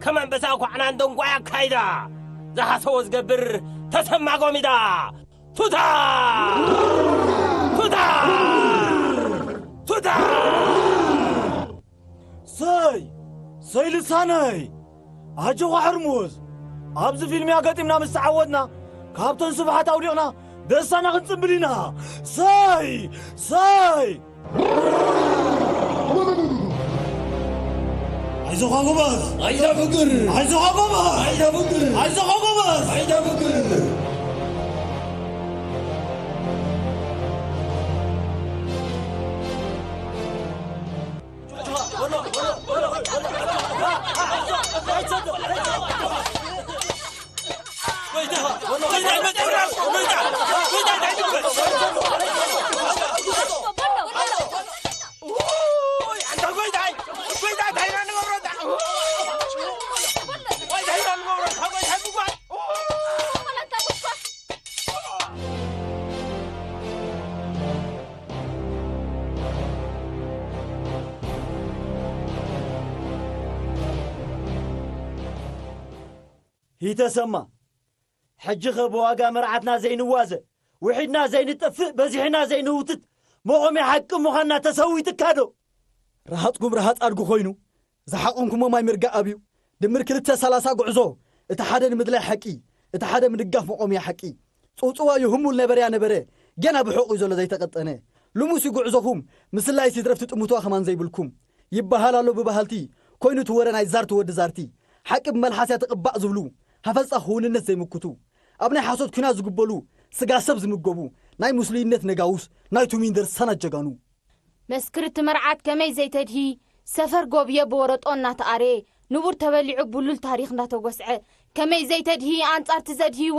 ከም ኣንበሳ ኳዕናን ደንጓይ ኣካይዳ፣ ዝሃሰቦ ዝገብር ተሰማ ጎሚዳ። ቱታ! ቱታ! ቱታ! ሰይ! ሰይ ልሳነይ! ኣጆኻ ሕርሙዝ! ኣብዚ ፊልምያ ገጢምና ምስ ተዓወትና፣ ካብተን ስብሓት ኣውዲቕና ደስታና ክንጽንብል ኢና! ሰይ! ሰይ! ኣይዞኻ ጎበዝ! ኣይዛ ፍቅር! ኣይዞኻ ጎበዝ! ኣይዛ ፍቅር! ኣይዞኻ ጎበዝ! ኣይዛ ፍቅር! ሂተሰማ፣ ሕጂኸ ብዋጋ መርዓትና ዘይንዋዘ፣ ውሒድና ዘይንጠፍእ፣ በዚሕና ዘይንውትት፣ መቖሚያ ሓቂ ምዃንና ተሰዊትካ ዶ? ረሃጽኩም ረሃጽ ኣድጊ ኮይኑ፣ ዝሓቖንኩሞ ማይ ምርጋእ ኣብዩ፣ ድምር ክልተ ሰላሳ ጉዕዞ፣ እቲ ሓደ ንምድላይ ሓቂ፣ እቲ ሓደ ምድጋፍ መቖምያ ሓቂ። ጽውጽዋዩ ህሙል ነበረያ ነበረ፣ ገና ብሑቕ እዩ ዘሎ ዘይተቐጠነ። ልሙስ እዩ ጉዕዞኹም፣ ምስላይስ ይትረፍ ትጥምትዋ ከማን ዘይብልኩም። ይበሃል ኣሎ ብበሃልቲ፣ ኮይኑ እቲ ወረ ናይ ዛርቲ ወዲ ዛርቲ። ሓቂ ብመልሓስያ ትቕባእ ዝብሉ፣ ሃፈጻ ክውንነት ዘይምክቱ። ኣብ ናይ ሓሶት ኲናት ዝጉበሉ፣ ስጋ ሰብ ዝምገቡ፣ ናይ ምስሉይነት ነጋውስ፣ ናይ ቱሚን ደርሳናት ጀጋኑ። መስክርቲ መርዓት ከመይ ዘይተድሂ፣ ሰፈር ጎብየ ብወረጦ እናተኣረየ፣ ንቡር ተበሊዑ ብሉል ታሪኽ እንዳተጎስዐ፣ ከመይ ዘይተድሂ ኣንጻርቲ ዘድህይዎ፣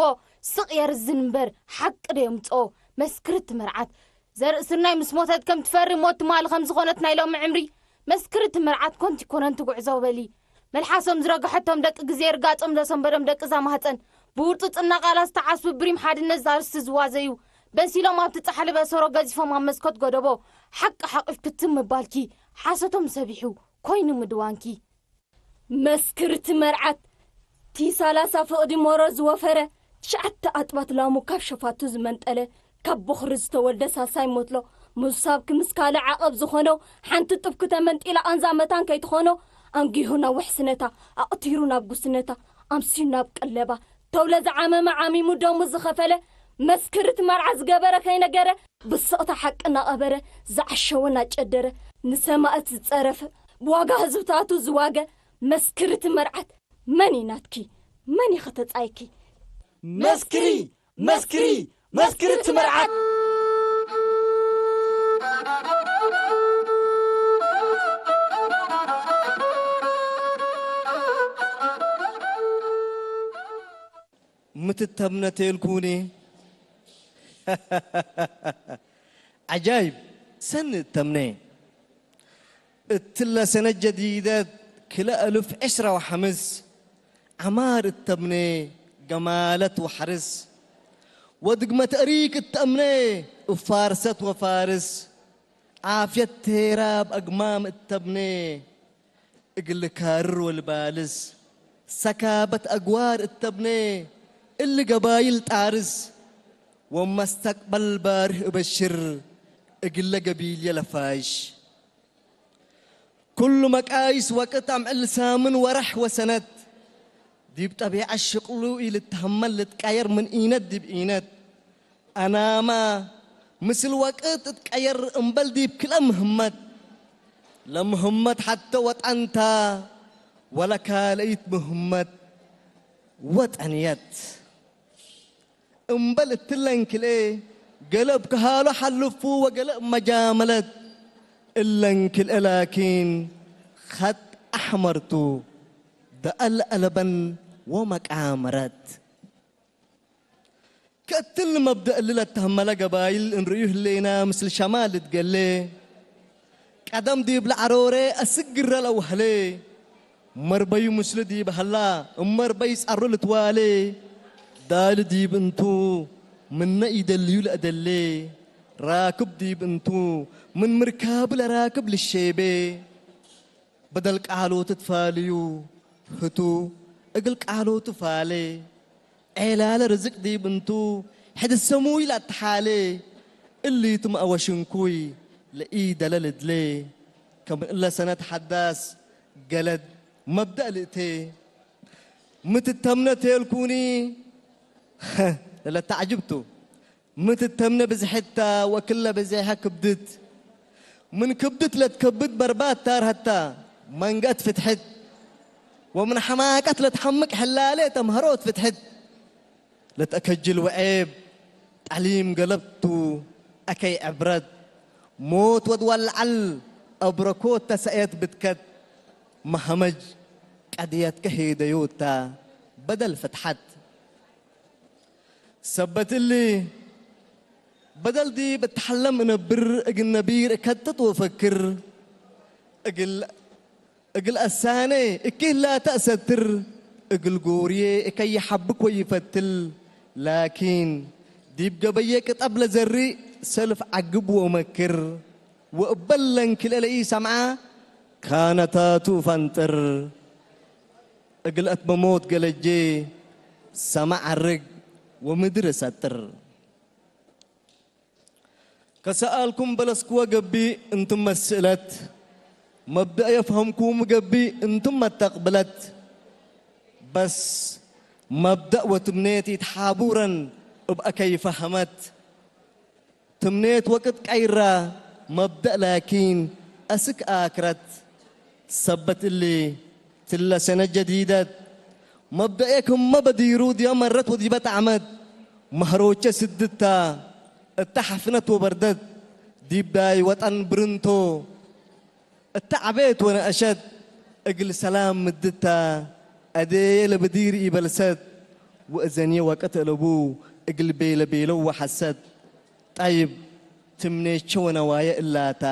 ስቕ የርዝን እምበር ሓቂ ዶ የምጽኦ? መስክርቲ መርዓት ዘርኢ ስርናይ ምስ ሞተት ከም ትፈሪ ሞት ትማሊ ከም ዝኾነት ናይ ሎሚ ዕምሪ፣ መስክርቲ መርዓት ኮንቲ ኮነን ትጉዕዞ በሊ። መልሓሶም ዝረግሐቶም ደቂ ግዜ ርጋጾም ዘሰንበዶም ደቂ እዛ ማህጸን፣ ብውርጽጽና ቃላት ዝተዓስቡ ብሪም ሓድነት ዛርስቲ ዝዋዘዩ፣ በሲሎም ኣብቲ ጻሕሊ በሰሮ ገዚፎም ኣብ መስኮት ጎደቦ፣ ሓቂ ሓቂፍኪ ትም ምባልኪ፣ ሓሶቶም ሰቢሑ ኮይኑ ምድዋንኪ። መስክርቲ መርዓት፣ ቲ ሰላሳ ፍቕዲ ሞሮ ዝወፈረ፣ ትሽዓተ ኣጥባት ላሙ ካብ ሸፋቱ ዝመንጠለ፣ ካብ ቦኽሪ ዝተወልደ ሳልሳይ ሞትሎ፣ ምሳብ ክምስ ካልእ ዓቐብ ዝኾኖ፣ ሓንቲ ጥብኪ ተመንጢላ ቃንዛ መታን ከይትኾኖ፣ ኣንጊሁ ናብ ውሕስነታ፣ ኣቕቲሩ ናብ ጉስነታ፣ ኣምስዩ ናብ ቀለባ፣ ተውለ ዝዓመመ ዓሚሙ ደሙ ዝኸፈለ፣ መስክርት መርዓ ዝገበረ ከይነገረ፣ ብስቕታ ሓቂ እናቐበረ፣ ዝዓሸወ እናጨደረ፣ ንሰማእት ዝጸረፈ፣ ብዋጋ ህዝብታቱ ዝዋገ፣ መስክርት መርዓት፣ መን እዩ ናትኪ? መን እዩ ከተጻይኪ? መስክሪ፣ መስክሪ፣ መስክሪ እቲ መርዓት። ምትተምነ ተልኩኒ። ዓጃይብ ሰኒ እተምነ። እትለ ሰነ ጀዲደት ክለ እልፍ ዕስራ ወሐምስ ዓማር እተምነ ገማለት ወሐርስ ወድግመ ተእሪክ እተምነ እፋርሰት ወፋርስ ዓፍየት ቴራብ ኣግማም እተምነ እግል ካርር ወልባልስ ሰካበት ኣግዋር እተብነ እሊ ገባይል ጣርስ ወመስተቅበል ባርህ እበሽር እግለ ገቢልየ ለፋይሽ። ኩሉ መቃይስ ወቅት ኣምዕል ሳምን ወረሕ ወሰነት ዲብ ጠቢዐት ሽቅሉ ኢልትሀመል ልትቀየር ምን ኢነት ዲብ ኢነት። ኣናማ ምስል ወቅት እትቀየር እምበል ዲብ ክልኤ ምህመት። ለምህመት ሐተ ወጠንታ ወለካልኢት ምህመት ወጠንየት። እምበል እትለን ክልኤ ገለ እብ ከሃሎ ሐልፉ ወገለ እብ መጃመለት። እለን ክልኤ ላኪን ኸጥ አሕመርቱ ደአል አለበን ወመቃመረት። ከእትል መብደእ እሊ ለተህመለ ገባይል እንርእዩ ህሌና ምስል ሸማል ልትገሌ። ቀደም ዲብ ለዐሮሬ አስግረ ለአውሀሌ። መርበዩ ምስሉ ዲብ ሀላ እብ መርበይ ጸሩ ልትዋሌ። ዳሊ ዲብ እንቱ ምነ ኢደልዩ ለአደሌ። ራክብ ዲብ እንቱ ምን ምርካቡ ለራክብ ልሼቤ። በደል ቃሎት ትፋልዩ ህቱ እግል ቃሎት ፋሌ። ዔላለ ርዝቅ ዲብ እንቱ ሕድ ሰሙይ ለአትሓሌ። እሊትም አወሽንኩይ ለኢደለ ልድሌ። ከም እለ ሰነት ሐዳስ ገለድ መብደእ ልእቴ። ምትተምነ ቴልኩኒ ለለተዐጅብቱ። ምትተምነ ብዝሕታ ወክለ ብዜሐ ክብድት። ምን ክብድት ለትከብድ በርባት ታርሀታ መንገት ፍትሕት። ወምን ሐማቀት ለትሐምቅ ሕላሌ ተምሀሮት ፍትሕት። ለትአከጅል ወዔብ ጣሊም ገለብቱ አከይ ዕብረት። ሞት ወድ ወልዓል አብረኮት ተሰአየት ብትከት። መሀመጅ ቀድየትከ ሄደዮታ በደል ፍትሐት። ሰበት እሊ፣ በደል ዲብ እትሐለም እነብር እግል ነቢር እከትት ወፈክር። እግል፣ እግል አሳኔ እኪህ ላተ እሰትር። እግል ጎርዬ እከይ ሐብክ ወይፈትል። ላኪን፣ ዲብ ገበዬ ቅጠብ ለዘርእ ሰልፍ ዐግብ ወመክር። ወእበለን ክልኤ ለኢሰምዓ ካነታቱ ፈንጥር። እግል አትበሞት ገለጄ ሰማዕ ዐርግ ወምድር እሰጥር። ከሰአልኩም በለስክወ ገብእ እንቱም መስእለት፣ መብደእ የፍሀምኩም ገብእ እንቱም መተቅብለት። በስ መብደእ ወትምኔት ኢትሓቡረን እብ አከይ ፈሀመት። ትምኔት ወቅት ቀይራ መብደእ ላኪን አስክ አክረት። ሰበት እሊ ትለ ሰነ ጀዲደት መብደኤ ክመ በዲሩ ዲበ መረት ወዲበ ጠዕመት። መህሮቼ ስድታ እተ ሐፍነት ወበርደት ዲብ ዳይ ወጠን ብርንቶ። እተ ዐቤት ወነአሸት እግል ሰላም ምድታ፣ አደየ ለብዲር ኢበልሰት፣ ወእዘንየ ወቅት እለቡ እግል ቤለ ቤለው ወሐሰት። ጠይብ፣ ትምኔቼ ወነዋየ እላታ፣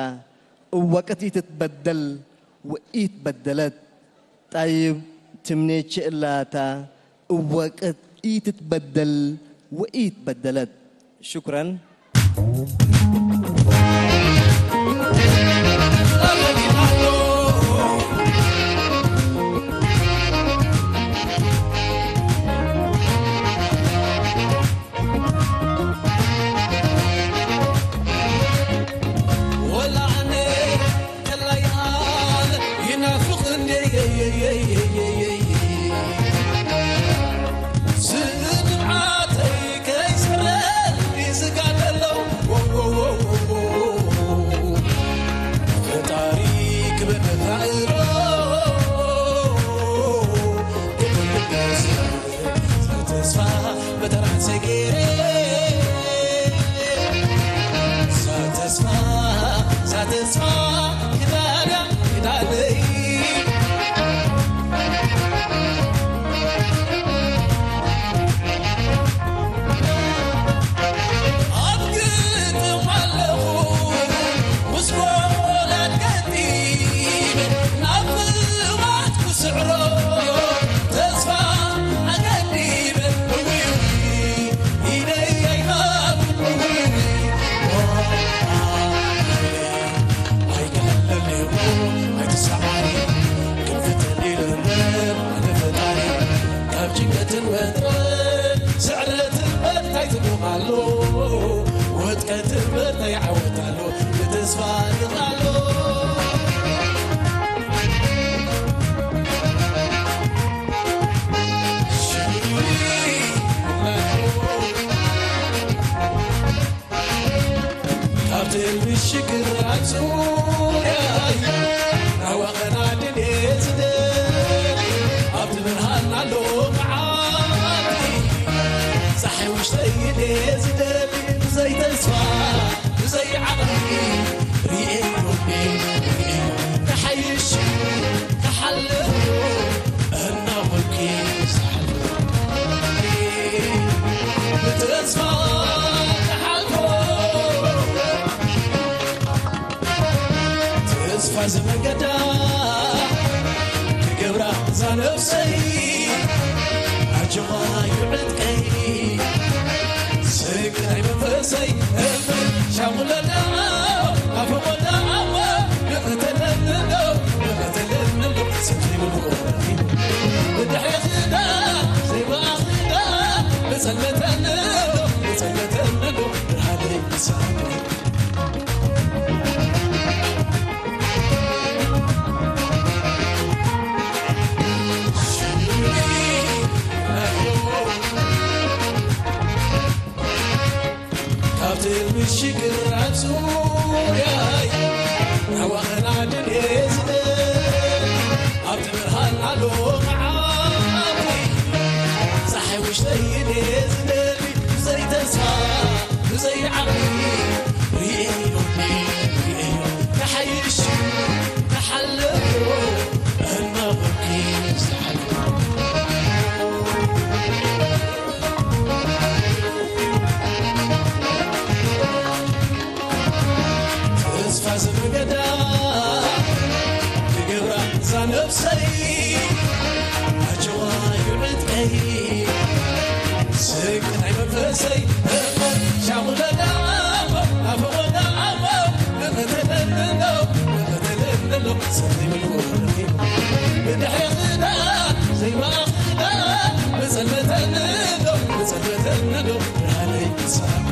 እብ ወቅት ኢትትበደል ወኢትበደለት። ጠይብ፣ ትምኔቼ እላታ፣ እብ ወቅት ኢትትበደል ወኢትበደለት። ሹክረን። ተራሰ ገይረ እዛ ተስፋ፣ እዛ ተስፋ ክዳና ክዳነይ ኣብ ግጥም ኣለኹ ምስ ወላድ ገጢመ ናብ ምማት ክስዕሮ ተስፋ ኣገዲመ። እውይ፣ እውይ፣ ኢደይ ኣይሃብን። እውይ፣ እውይ፣ ኣይትለለኒ፣ ኣይትሰዓሪ፣ ክንፍተኒ ልምበር ኣነ ፈጣሪ። ካብ ጭንቀትን ወጥረት ስዕረትን በርታይ ትድም ኣሎ፣ ወጥቀትን በርታይ ዓወት ኣሎ፣ ብተስፋ ይቕሎ። ካብቲ ምሽግር ኣብ ዙርያይ ናዋኸና ድልየ ዝደሊ ኣብቲ ብርሃን ኣሎ መዓልቲ ጸሓይ ውሽጠይ ድልየ ዝደሊ ብዘይ ተስፋ ብዘይ ዓቕሊ ርእየ ዮቤ ርእየ ክሓይሽ ክሓልፍ እናኾንኪ ዝሓልፍ ብተስፋ ክሓልፎ ተስፋ ዝመንገዳ ክገብራ እዛ ነፍሰይ ኣጆኻ እዩ ዕጥቀይ ስንቂ ናይ መንፈሰይ እምበር ሻሙለዳ ኣፈወዳ ኣዋ ንቐተለንዶ ንቐተለንዶ ሰትሪቡ ብቆረቲ ብድሕሪ ክዳ ዘይበኣ ክዳ ብጸልመተንዶ ብጸልመተንዶ ብርሃነይ ይሳብ ካብቲ ምሽግር ኣብ ዙርያይ ናዋኸና ድልየ ዝደሊ ኣብቲ ብርሃን ኣሎ መዓልቲ ጸሓይ ውሽጠይ ድልየ ዝደሊ ብዘይ ተስፋ ብዘይ ዓቕሊ ርእየዮ ርእየዮ ክሓይሽ ክሓልፎ እናኾንኪ ዝሓልፎ ተስፋ ዝመንገዳ ክገብራ እዛ ነፍሰይ ኣጆዋ ይዕጥቀይ ስንቂ ናይ መንፈሰይ እሞ ሻቑለዳ ኣፎ ኣፎ ወዳ ኣፎ ንቐተለንዶ ንቐተለንዶ ሰተይብልዎ ብድሕሪ ክዳ ዘይበኣ ክዳ ብጸልመተንዶ ብጸልመተንዶ ብርሃነይ ይሳብ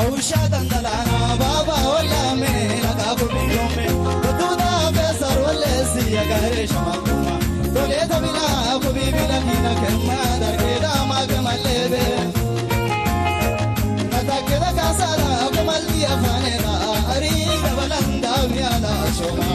Awusha dandalana baba wala me la ka ku bi yo me. Kutu da besar wala si ya gare shama kuma. Dole ta bila ku bi bila kina kema dar ke da ma ke malebe. Mata ke da ka sala ku mal dia fane da ari da balanda mi ala shoma.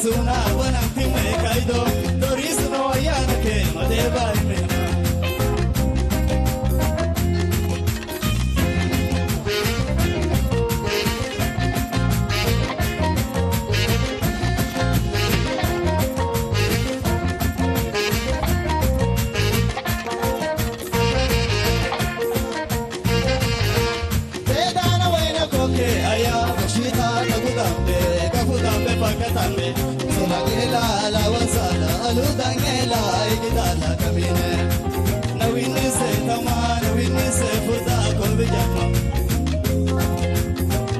Suna wananti me kaido, tori suno ayana ke mate bai me. Dedana wena koke aya, shita tagutambe, kafutambe pakatambe. Solagela la wasala, aludangela igidala kamine. Nawinise tama, nawinise futa kobijano.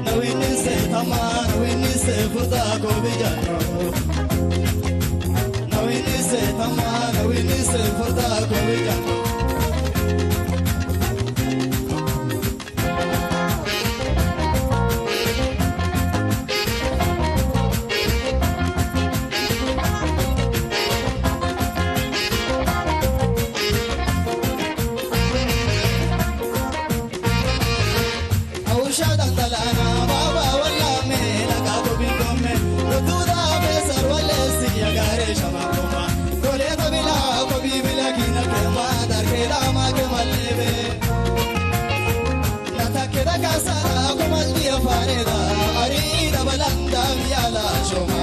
Nawinise tama, nawinise futa kobijano. Nawinise tama, nawinise futa kobijano. Ausha dantalana baba wala me la ka ko bi ko me. Rotuda be sar wale si agare shama koma. Kole tabila ko bi bila kina kema dar ke lama ke malebe. Natakeda kasara kumal dia fareda, ari da balanda miala shoma.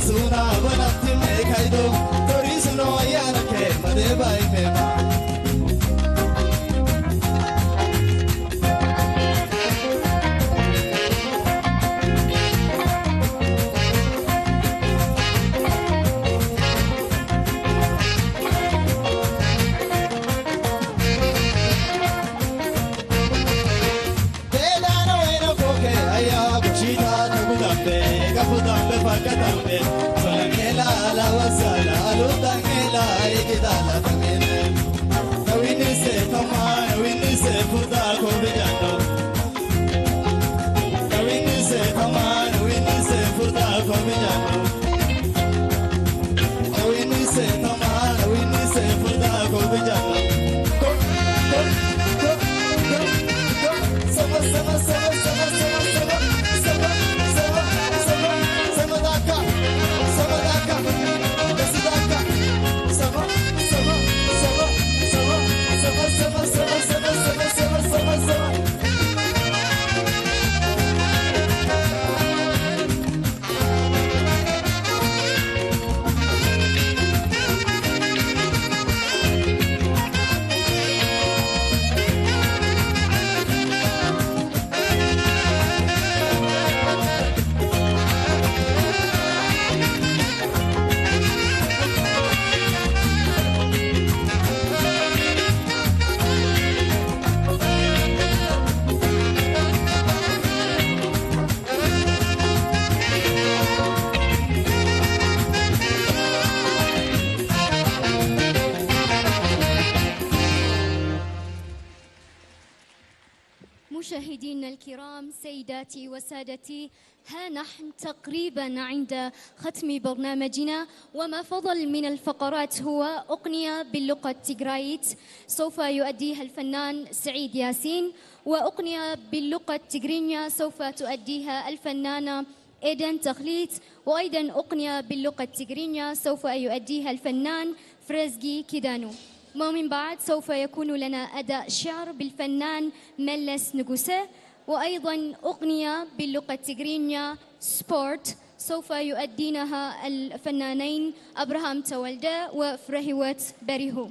Suna bananti me kaido, tori suno ayana ke made bai me. Dedana wena koke aya kuchita tagudambe, gafudambe fakatambe. Solangela la wasala, alutangela ikidala tamene. Nawinise tama, nawinise futa kobijano. Nawinise tama, nawinise futa kobijano. مشاهدينا الكرام، سيداتي وسادتي، ها نحن تقريبًا عند ختم برنامجنا، وما فضل من الفقرات هو أغنية باللغة التجرايت سوف يؤديها الفنان سعيد ياسين، وأغنية باللغة التجرينية سوف تؤديها الفنانة إيدن تخليت، وأيضًا أغنية باللغة التجرينية سوف يؤديها الفنان فريزجي كيدانو. ومن بعد سوف يكون لنا أداء شعر بالفنان ملس نقوسة، وأيضًا أغنية باللغة التجرينية سبورت سوف يؤدينها الفنانين أبراهام تولدة وفرهوت بريهو.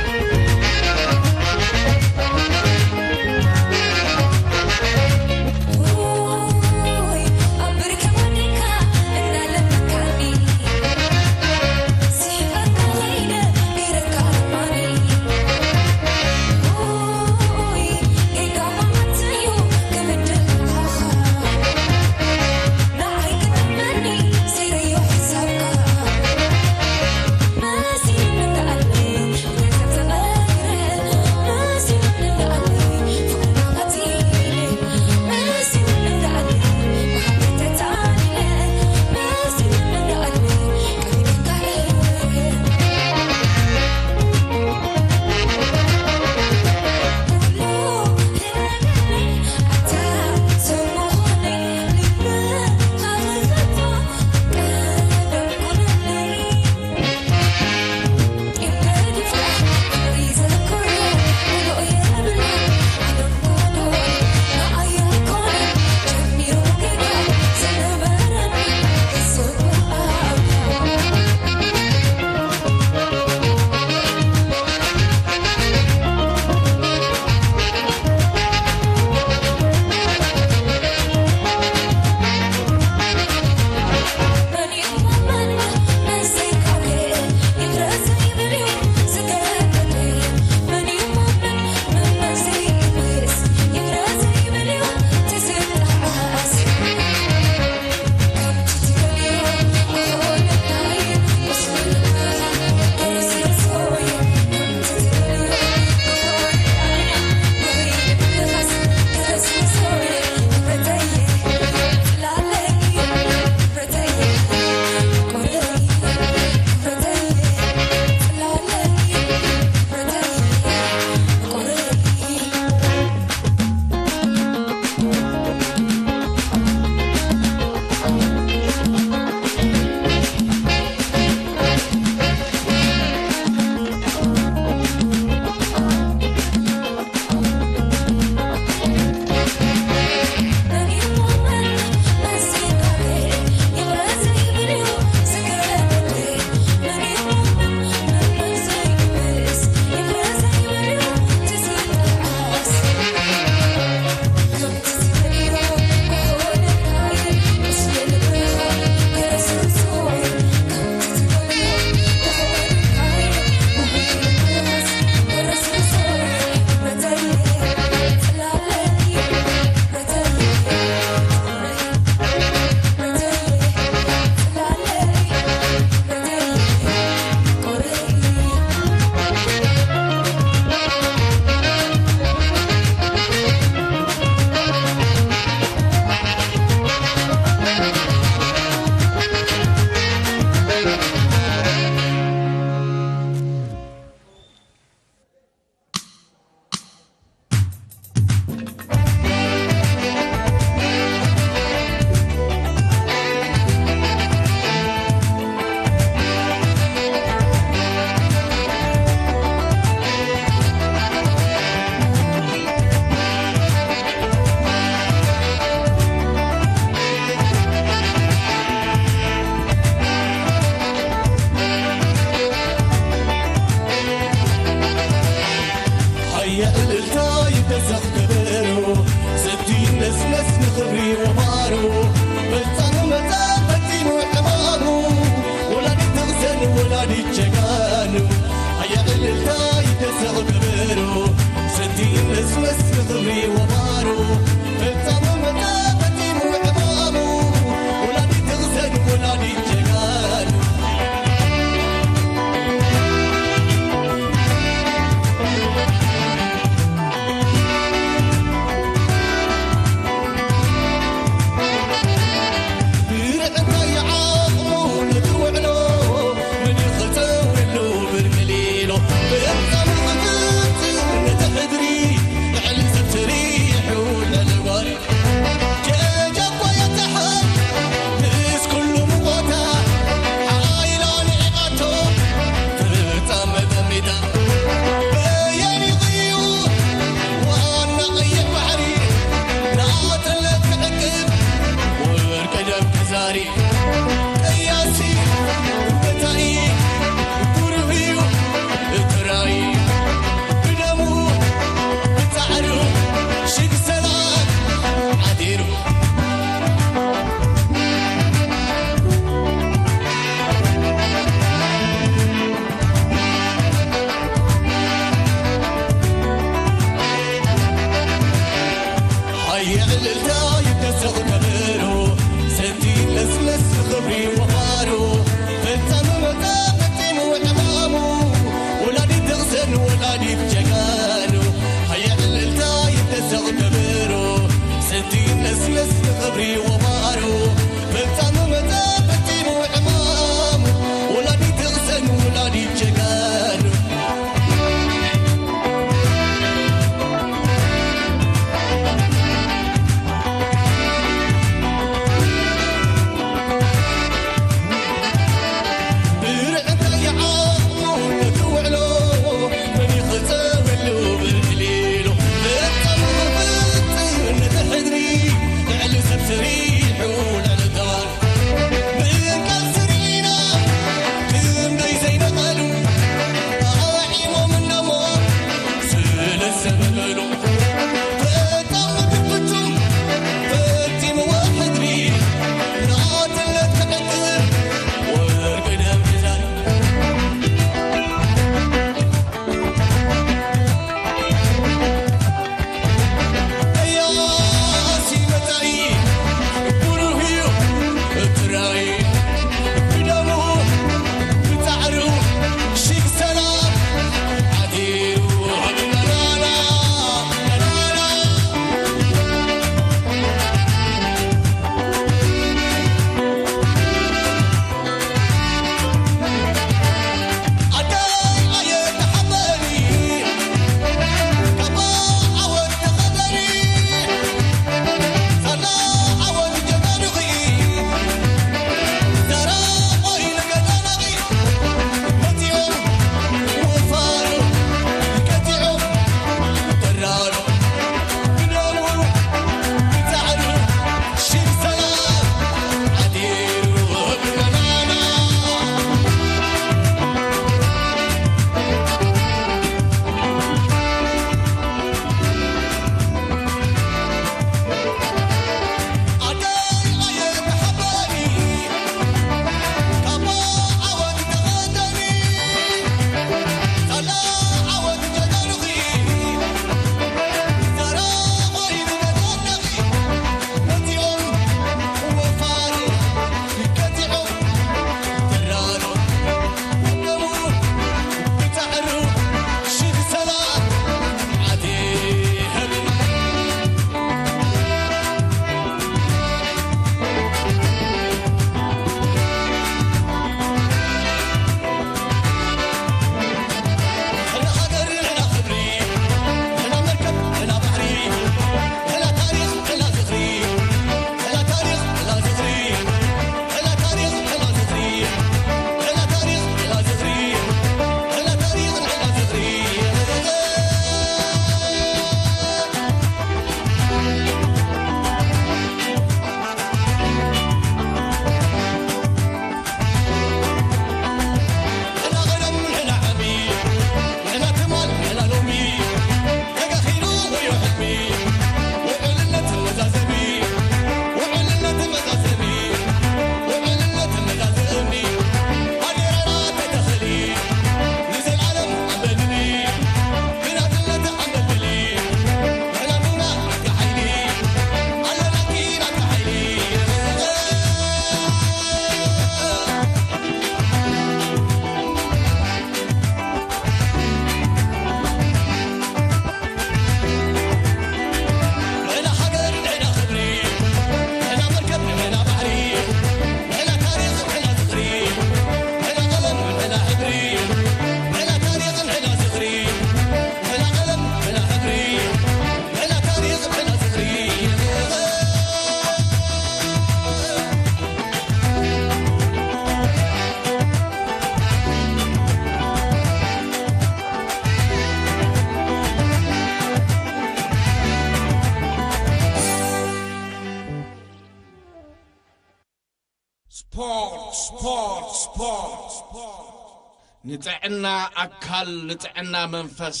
ንጥዕና ኣካል፣ ንጥዕና መንፈስ፣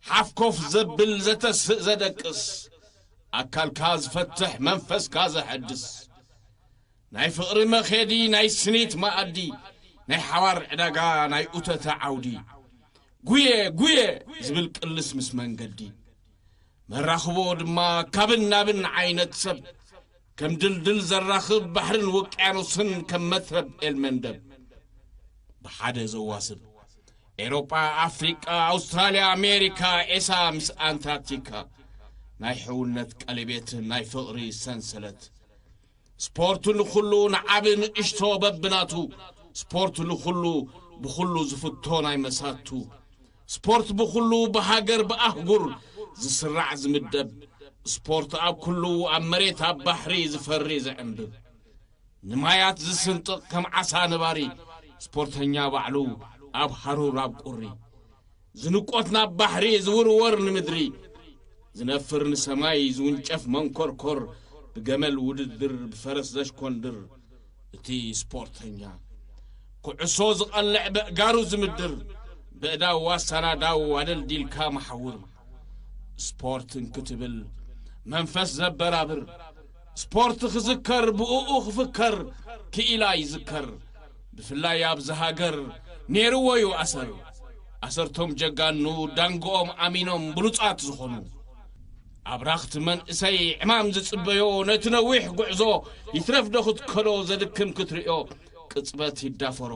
ሓፍኮፍ ዘብል፣ ዘተስእ፣ ዘደቅስ፣ ኣካልካ ዝፈትሕ፣ መንፈስካ ዘሐድስ፣ ናይ ፍቕሪ መኼዲ፣ ናይ ስኒት መኣዲ፣ ናይ ሓባር ዕዳጋ፣ ናይ ኡተተ ዓውዲ፣ ጉየ ጉየ ዝብል ቅልስ ምስ መንገዲ፣ መራኽቦ ድማ ካብን ናብን ዓይነት ሰብ፣ ከም ድልድል ዘራኽብ ባሕርን ውቅያኖስን ከም መትረብ ኤልመንደብ ብሓደ ዘዋስብ፣ ኤሮጳ፣ ኣፍሪቃ፣ ኣውስትራልያ፣ ኣሜሪካ፣ ኤሳ ምስ ኣንታርክቲካ፣ ናይ ሕውነት ቀለቤት፣ ናይ ፍቕሪ ሰንሰለት። ስፖርት ንኹሉ፣ ንዓቢ ንእሽቶ በብናቱ። ስፖርት ንኹሉ፣ ብኹሉ ዝፍቶ ናይ መሳቱ። ስፖርት ብኹሉ፣ ብሃገር ብኣህጉር ዝስራዕ ዝምደብ። ስፖርት ኣብ ኩሉ፣ ኣብ መሬት ኣብ ባሕሪ ዝፈሪ ዝዕምብብ፣ ንማያት ዝስንጥቕ ከም ዓሳ ነባሪ። ስፖርተኛ ባዕሉ ኣብ ሃሩር ኣብ ቁሪ፣ ዝንቆት ናብ ባሕሪ ዝውርወር ንምድሪ፣ ዝነፍር ንሰማይ ዝውንጨፍ መንኮርኮር፣ ብገመል ውድድር ብፈረስ ዘሽኮንድር። እቲ ስፖርተኛ ኩዕሶ ዝቐልዕ በእጋሩ ዝምድር፣ በእዳው ኣሳናዳው ኣደልዲልካ መሓውር። ስፖርት እንክትብል መንፈስ ዘበራብር፣ ስፖርት ክዝከር ብእኡ ክፍከር ክኢላ ይዝከር። ብፍላይ ኣብዚ ሃገር ነይርዎ እዩ ኣሰር። ኣሰርቶም ጀጋኑ ዳንግኦም ኣሚኖም ብሉጻት ዝኾኑ፣ ኣብራኽቲ መንእሰይ ዕማም ዝጽበዮ፣ ነቲ ነዊሕ ጉዕዞ ይትረፍ ዶ ክትከሎ፣ ዘድክም ክትርእዮ ቅጽበት ይዳፈሮ።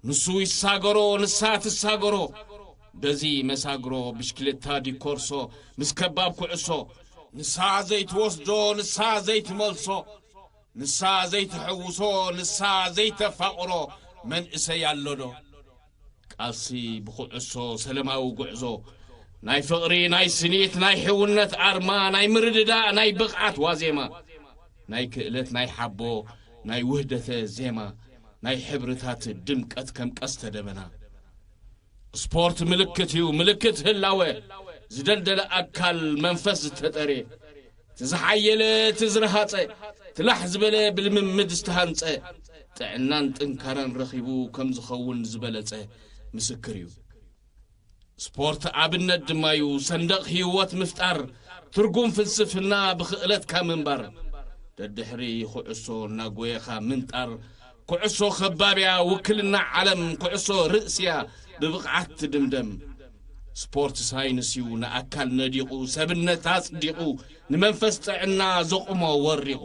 ንሱ ይሳገሮ፣ ንሳ ትሳገሮ። በዚ መሳግሮ ብሽክሌታ ዲኮርሶ ምስ ከባብ ኩዕሶ፣ ንሳ ዘይትወስዶ፣ ንሳ ዘይትመልሶ፣ ንሳ ዘይትሕውሶ፣ ንሳ ዘይተፋቕሮ መንእሰይ ኣሎዶ? ቃልሲ ብኩዕሶ ሰለማዊ ጉዕዞ፣ ናይ ፍቕሪ፣ ናይ ስኒት፣ ናይ ሕውነት ኣርማ፣ ናይ ምርድዳእ፣ ናይ ብቕዓት ዋዜማ፣ ናይ ክእለት፣ ናይ ሓቦ፣ ናይ ውህደተ ዜማ፣ ናይ ሕብርታት ድምቀት ከም ቀስተ ደበና። ስፖርት ምልክት እዩ፣ ምልክት ህላወ፣ ዝደልደለ ኣካል መንፈስ ዝተጠርየ፣ እቲ ዝሓየለ፣ እቲ ዝረሃጸ፣ እቲ ላሕ ዝበለ ብልምምድ ዝተሃንጸ፣ ጥዕናን ጥንካረን ረኺቡ ከም ዝኸውን ዝበለጸ ምስክር እዩ። ስፖርት ኣብነት ድማ እዩ፣ ሰንደቕ ህይወት ምፍጣር፣ ትርጉም ፍልስፍና ብኽእለትካ ምንባር። ደድሕሪ ኩዕሶ እናጎየኻ ምንጣር፣ ኩዕሶ ከባብያ ውክልና ዓለም፣ ኩዕሶ ርእስያ ብብቕዓት ትድምደም። ስፖርት ሳይንስ እዩ፣ ንኣካል ነዲቑ፣ ሰብነት ኣጽዲቑ፣ ንመንፈስ ጥዕና ዘቑሞ ወሪቑ።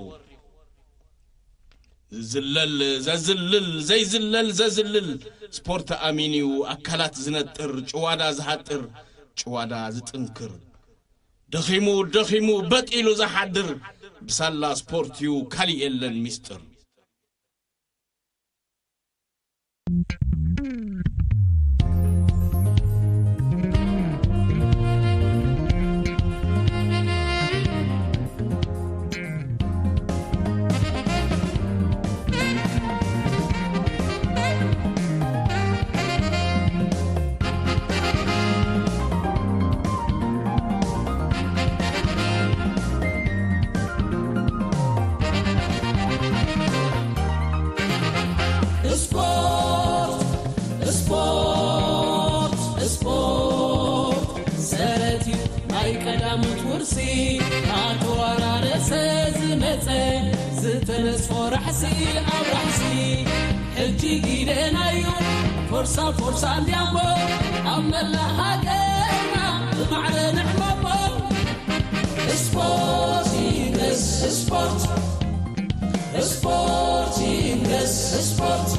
ዝዝለል፣ ዘዝልል፣ ዘይዝለል፣ ዘዝልል። ስፖርት ኣሚን እዩ፣ ኣካላት ዝነጥር፣ ጭዋዳ ዝሃጥር፣ ጭዋዳ ዝጥንክር። ደኺሙ፣ ደኺሙ፣ በጥ ኢሉ ዝሓድር። ብሳላ ስፖርት እዩ፣ ካሊእ የለን ሚስጥር። ስፖርት፣ ስፖርት፣ ስፖርት ሰረት እዩ ናይ ቀዳሞት ውርሲ፣ እናተወራረሰ ዝመጸ ዝተነጽፎ ራሕሲ ኣብ ራሕሲ። ሕጂ ግደናዮ ፎርሳ ፎርሳ እንዲያሞ ኣብ መላእ ሃገርና ብማዕረ ንዕመሞ። ስፖርት ይንገስ ስፖርት፣ ስፖርት ይንገስ ስፖርት።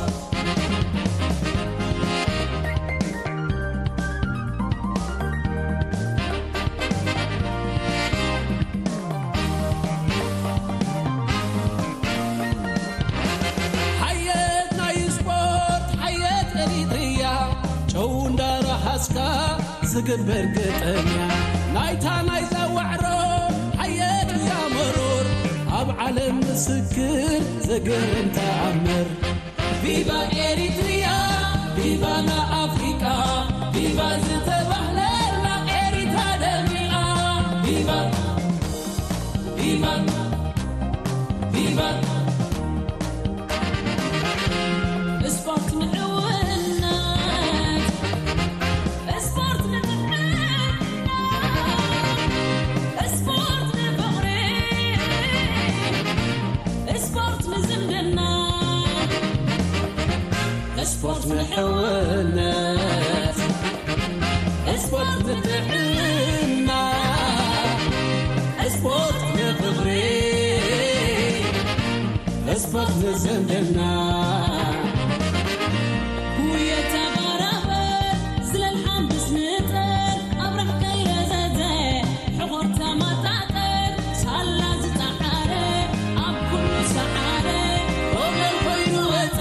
ሓየት ናይ ስፖርት፣ ሓየት ኤሪትርያ፣ ጨው እንዳረሃስካ ዝግበር ገጠምያ። ናይታ ናይዛ ዋዕሮ ሓየት እያ መሮር፣ ኣብ ዓለም ምስክር ዘገርም ተኣምር። ቪቫ ኤሪትርያ፣ ቪቫ ንኣፍሪቃ፣ ቪቫ ዝተባህለላ ኤሪትራ ደሚቓ። ቪቫ፣ ቪቫ፣ ቪቫ። ዘዘንደና ጉየ ተባራበር ዝለል ሓምብስ ንጠል ኣብራሕ ከይረዘዘ ሕኾር ተማጣጠር ሳላ ዝጠዓረ ኣብ ኩሉ ሰዓረ ኮብለል ኮይኑ ወፀ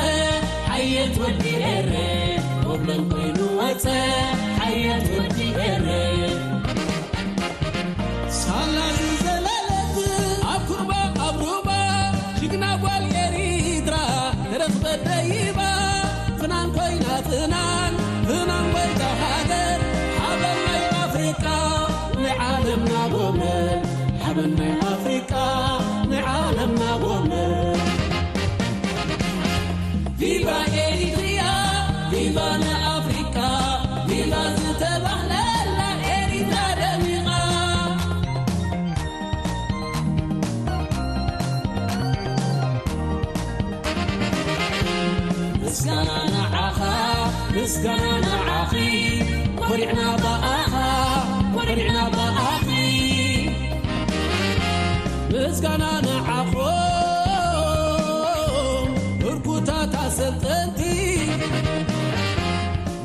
ሓየት ወዲ ኤረ ኮብለል ኮይኑ ወፀ ሓየት ወዲ ኤረ ሳላ ዝዘለለት ኣብ ኩርባ ኣብ ሩባ ጅግና ጓል ኤሪትራ ተረኽበት ደይባ ፍናን ኮይና ፍናን ፍናን ኮይና ሃገር ሓበን ናይ ኣፍሪቃ ንዓለምና ጎብለል ሓበን ናይ ኣፍሪቃ ንዓለምና ጎብለል ቪቫ ኤሪትሪያ ቪቫ ንኣፍሪቃ ቪቫ ዝተባህለላ ኤሪትራ ደሚቓ ምስጋና ንዓኻ ምስጋና ንዓኺ ኮሪዕና ብኣኻ ኮሪዕና ብኣኺ ምስጋና ንዓኾም ህርኩታት ኣሰልጠንቲ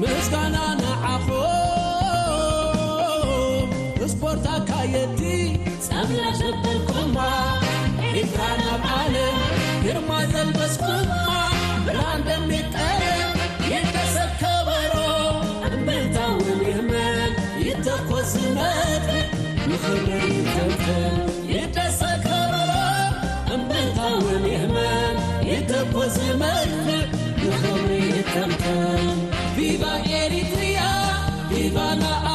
ምስጋና ንዓኾም ስፖርት ኣካየድቲ ጸብለ ዘበልኩማ ኤርትራ ናብ ዓለም ግርማ ዘልበስኩማ ብርሃን ደሚቅ ቀለም ይደሰት ከበሮ እምብልታ እውን ይህመል ይተኮስ ዝመት ንኽብሪ ይተንተን ይደሰት ከበሮ እምብልታ እውን ይህመል ይተኮስ ዝመት ንኽብሪ ይተንተን ቪቫ ኤሪትሪያ ቪቫ ንኣ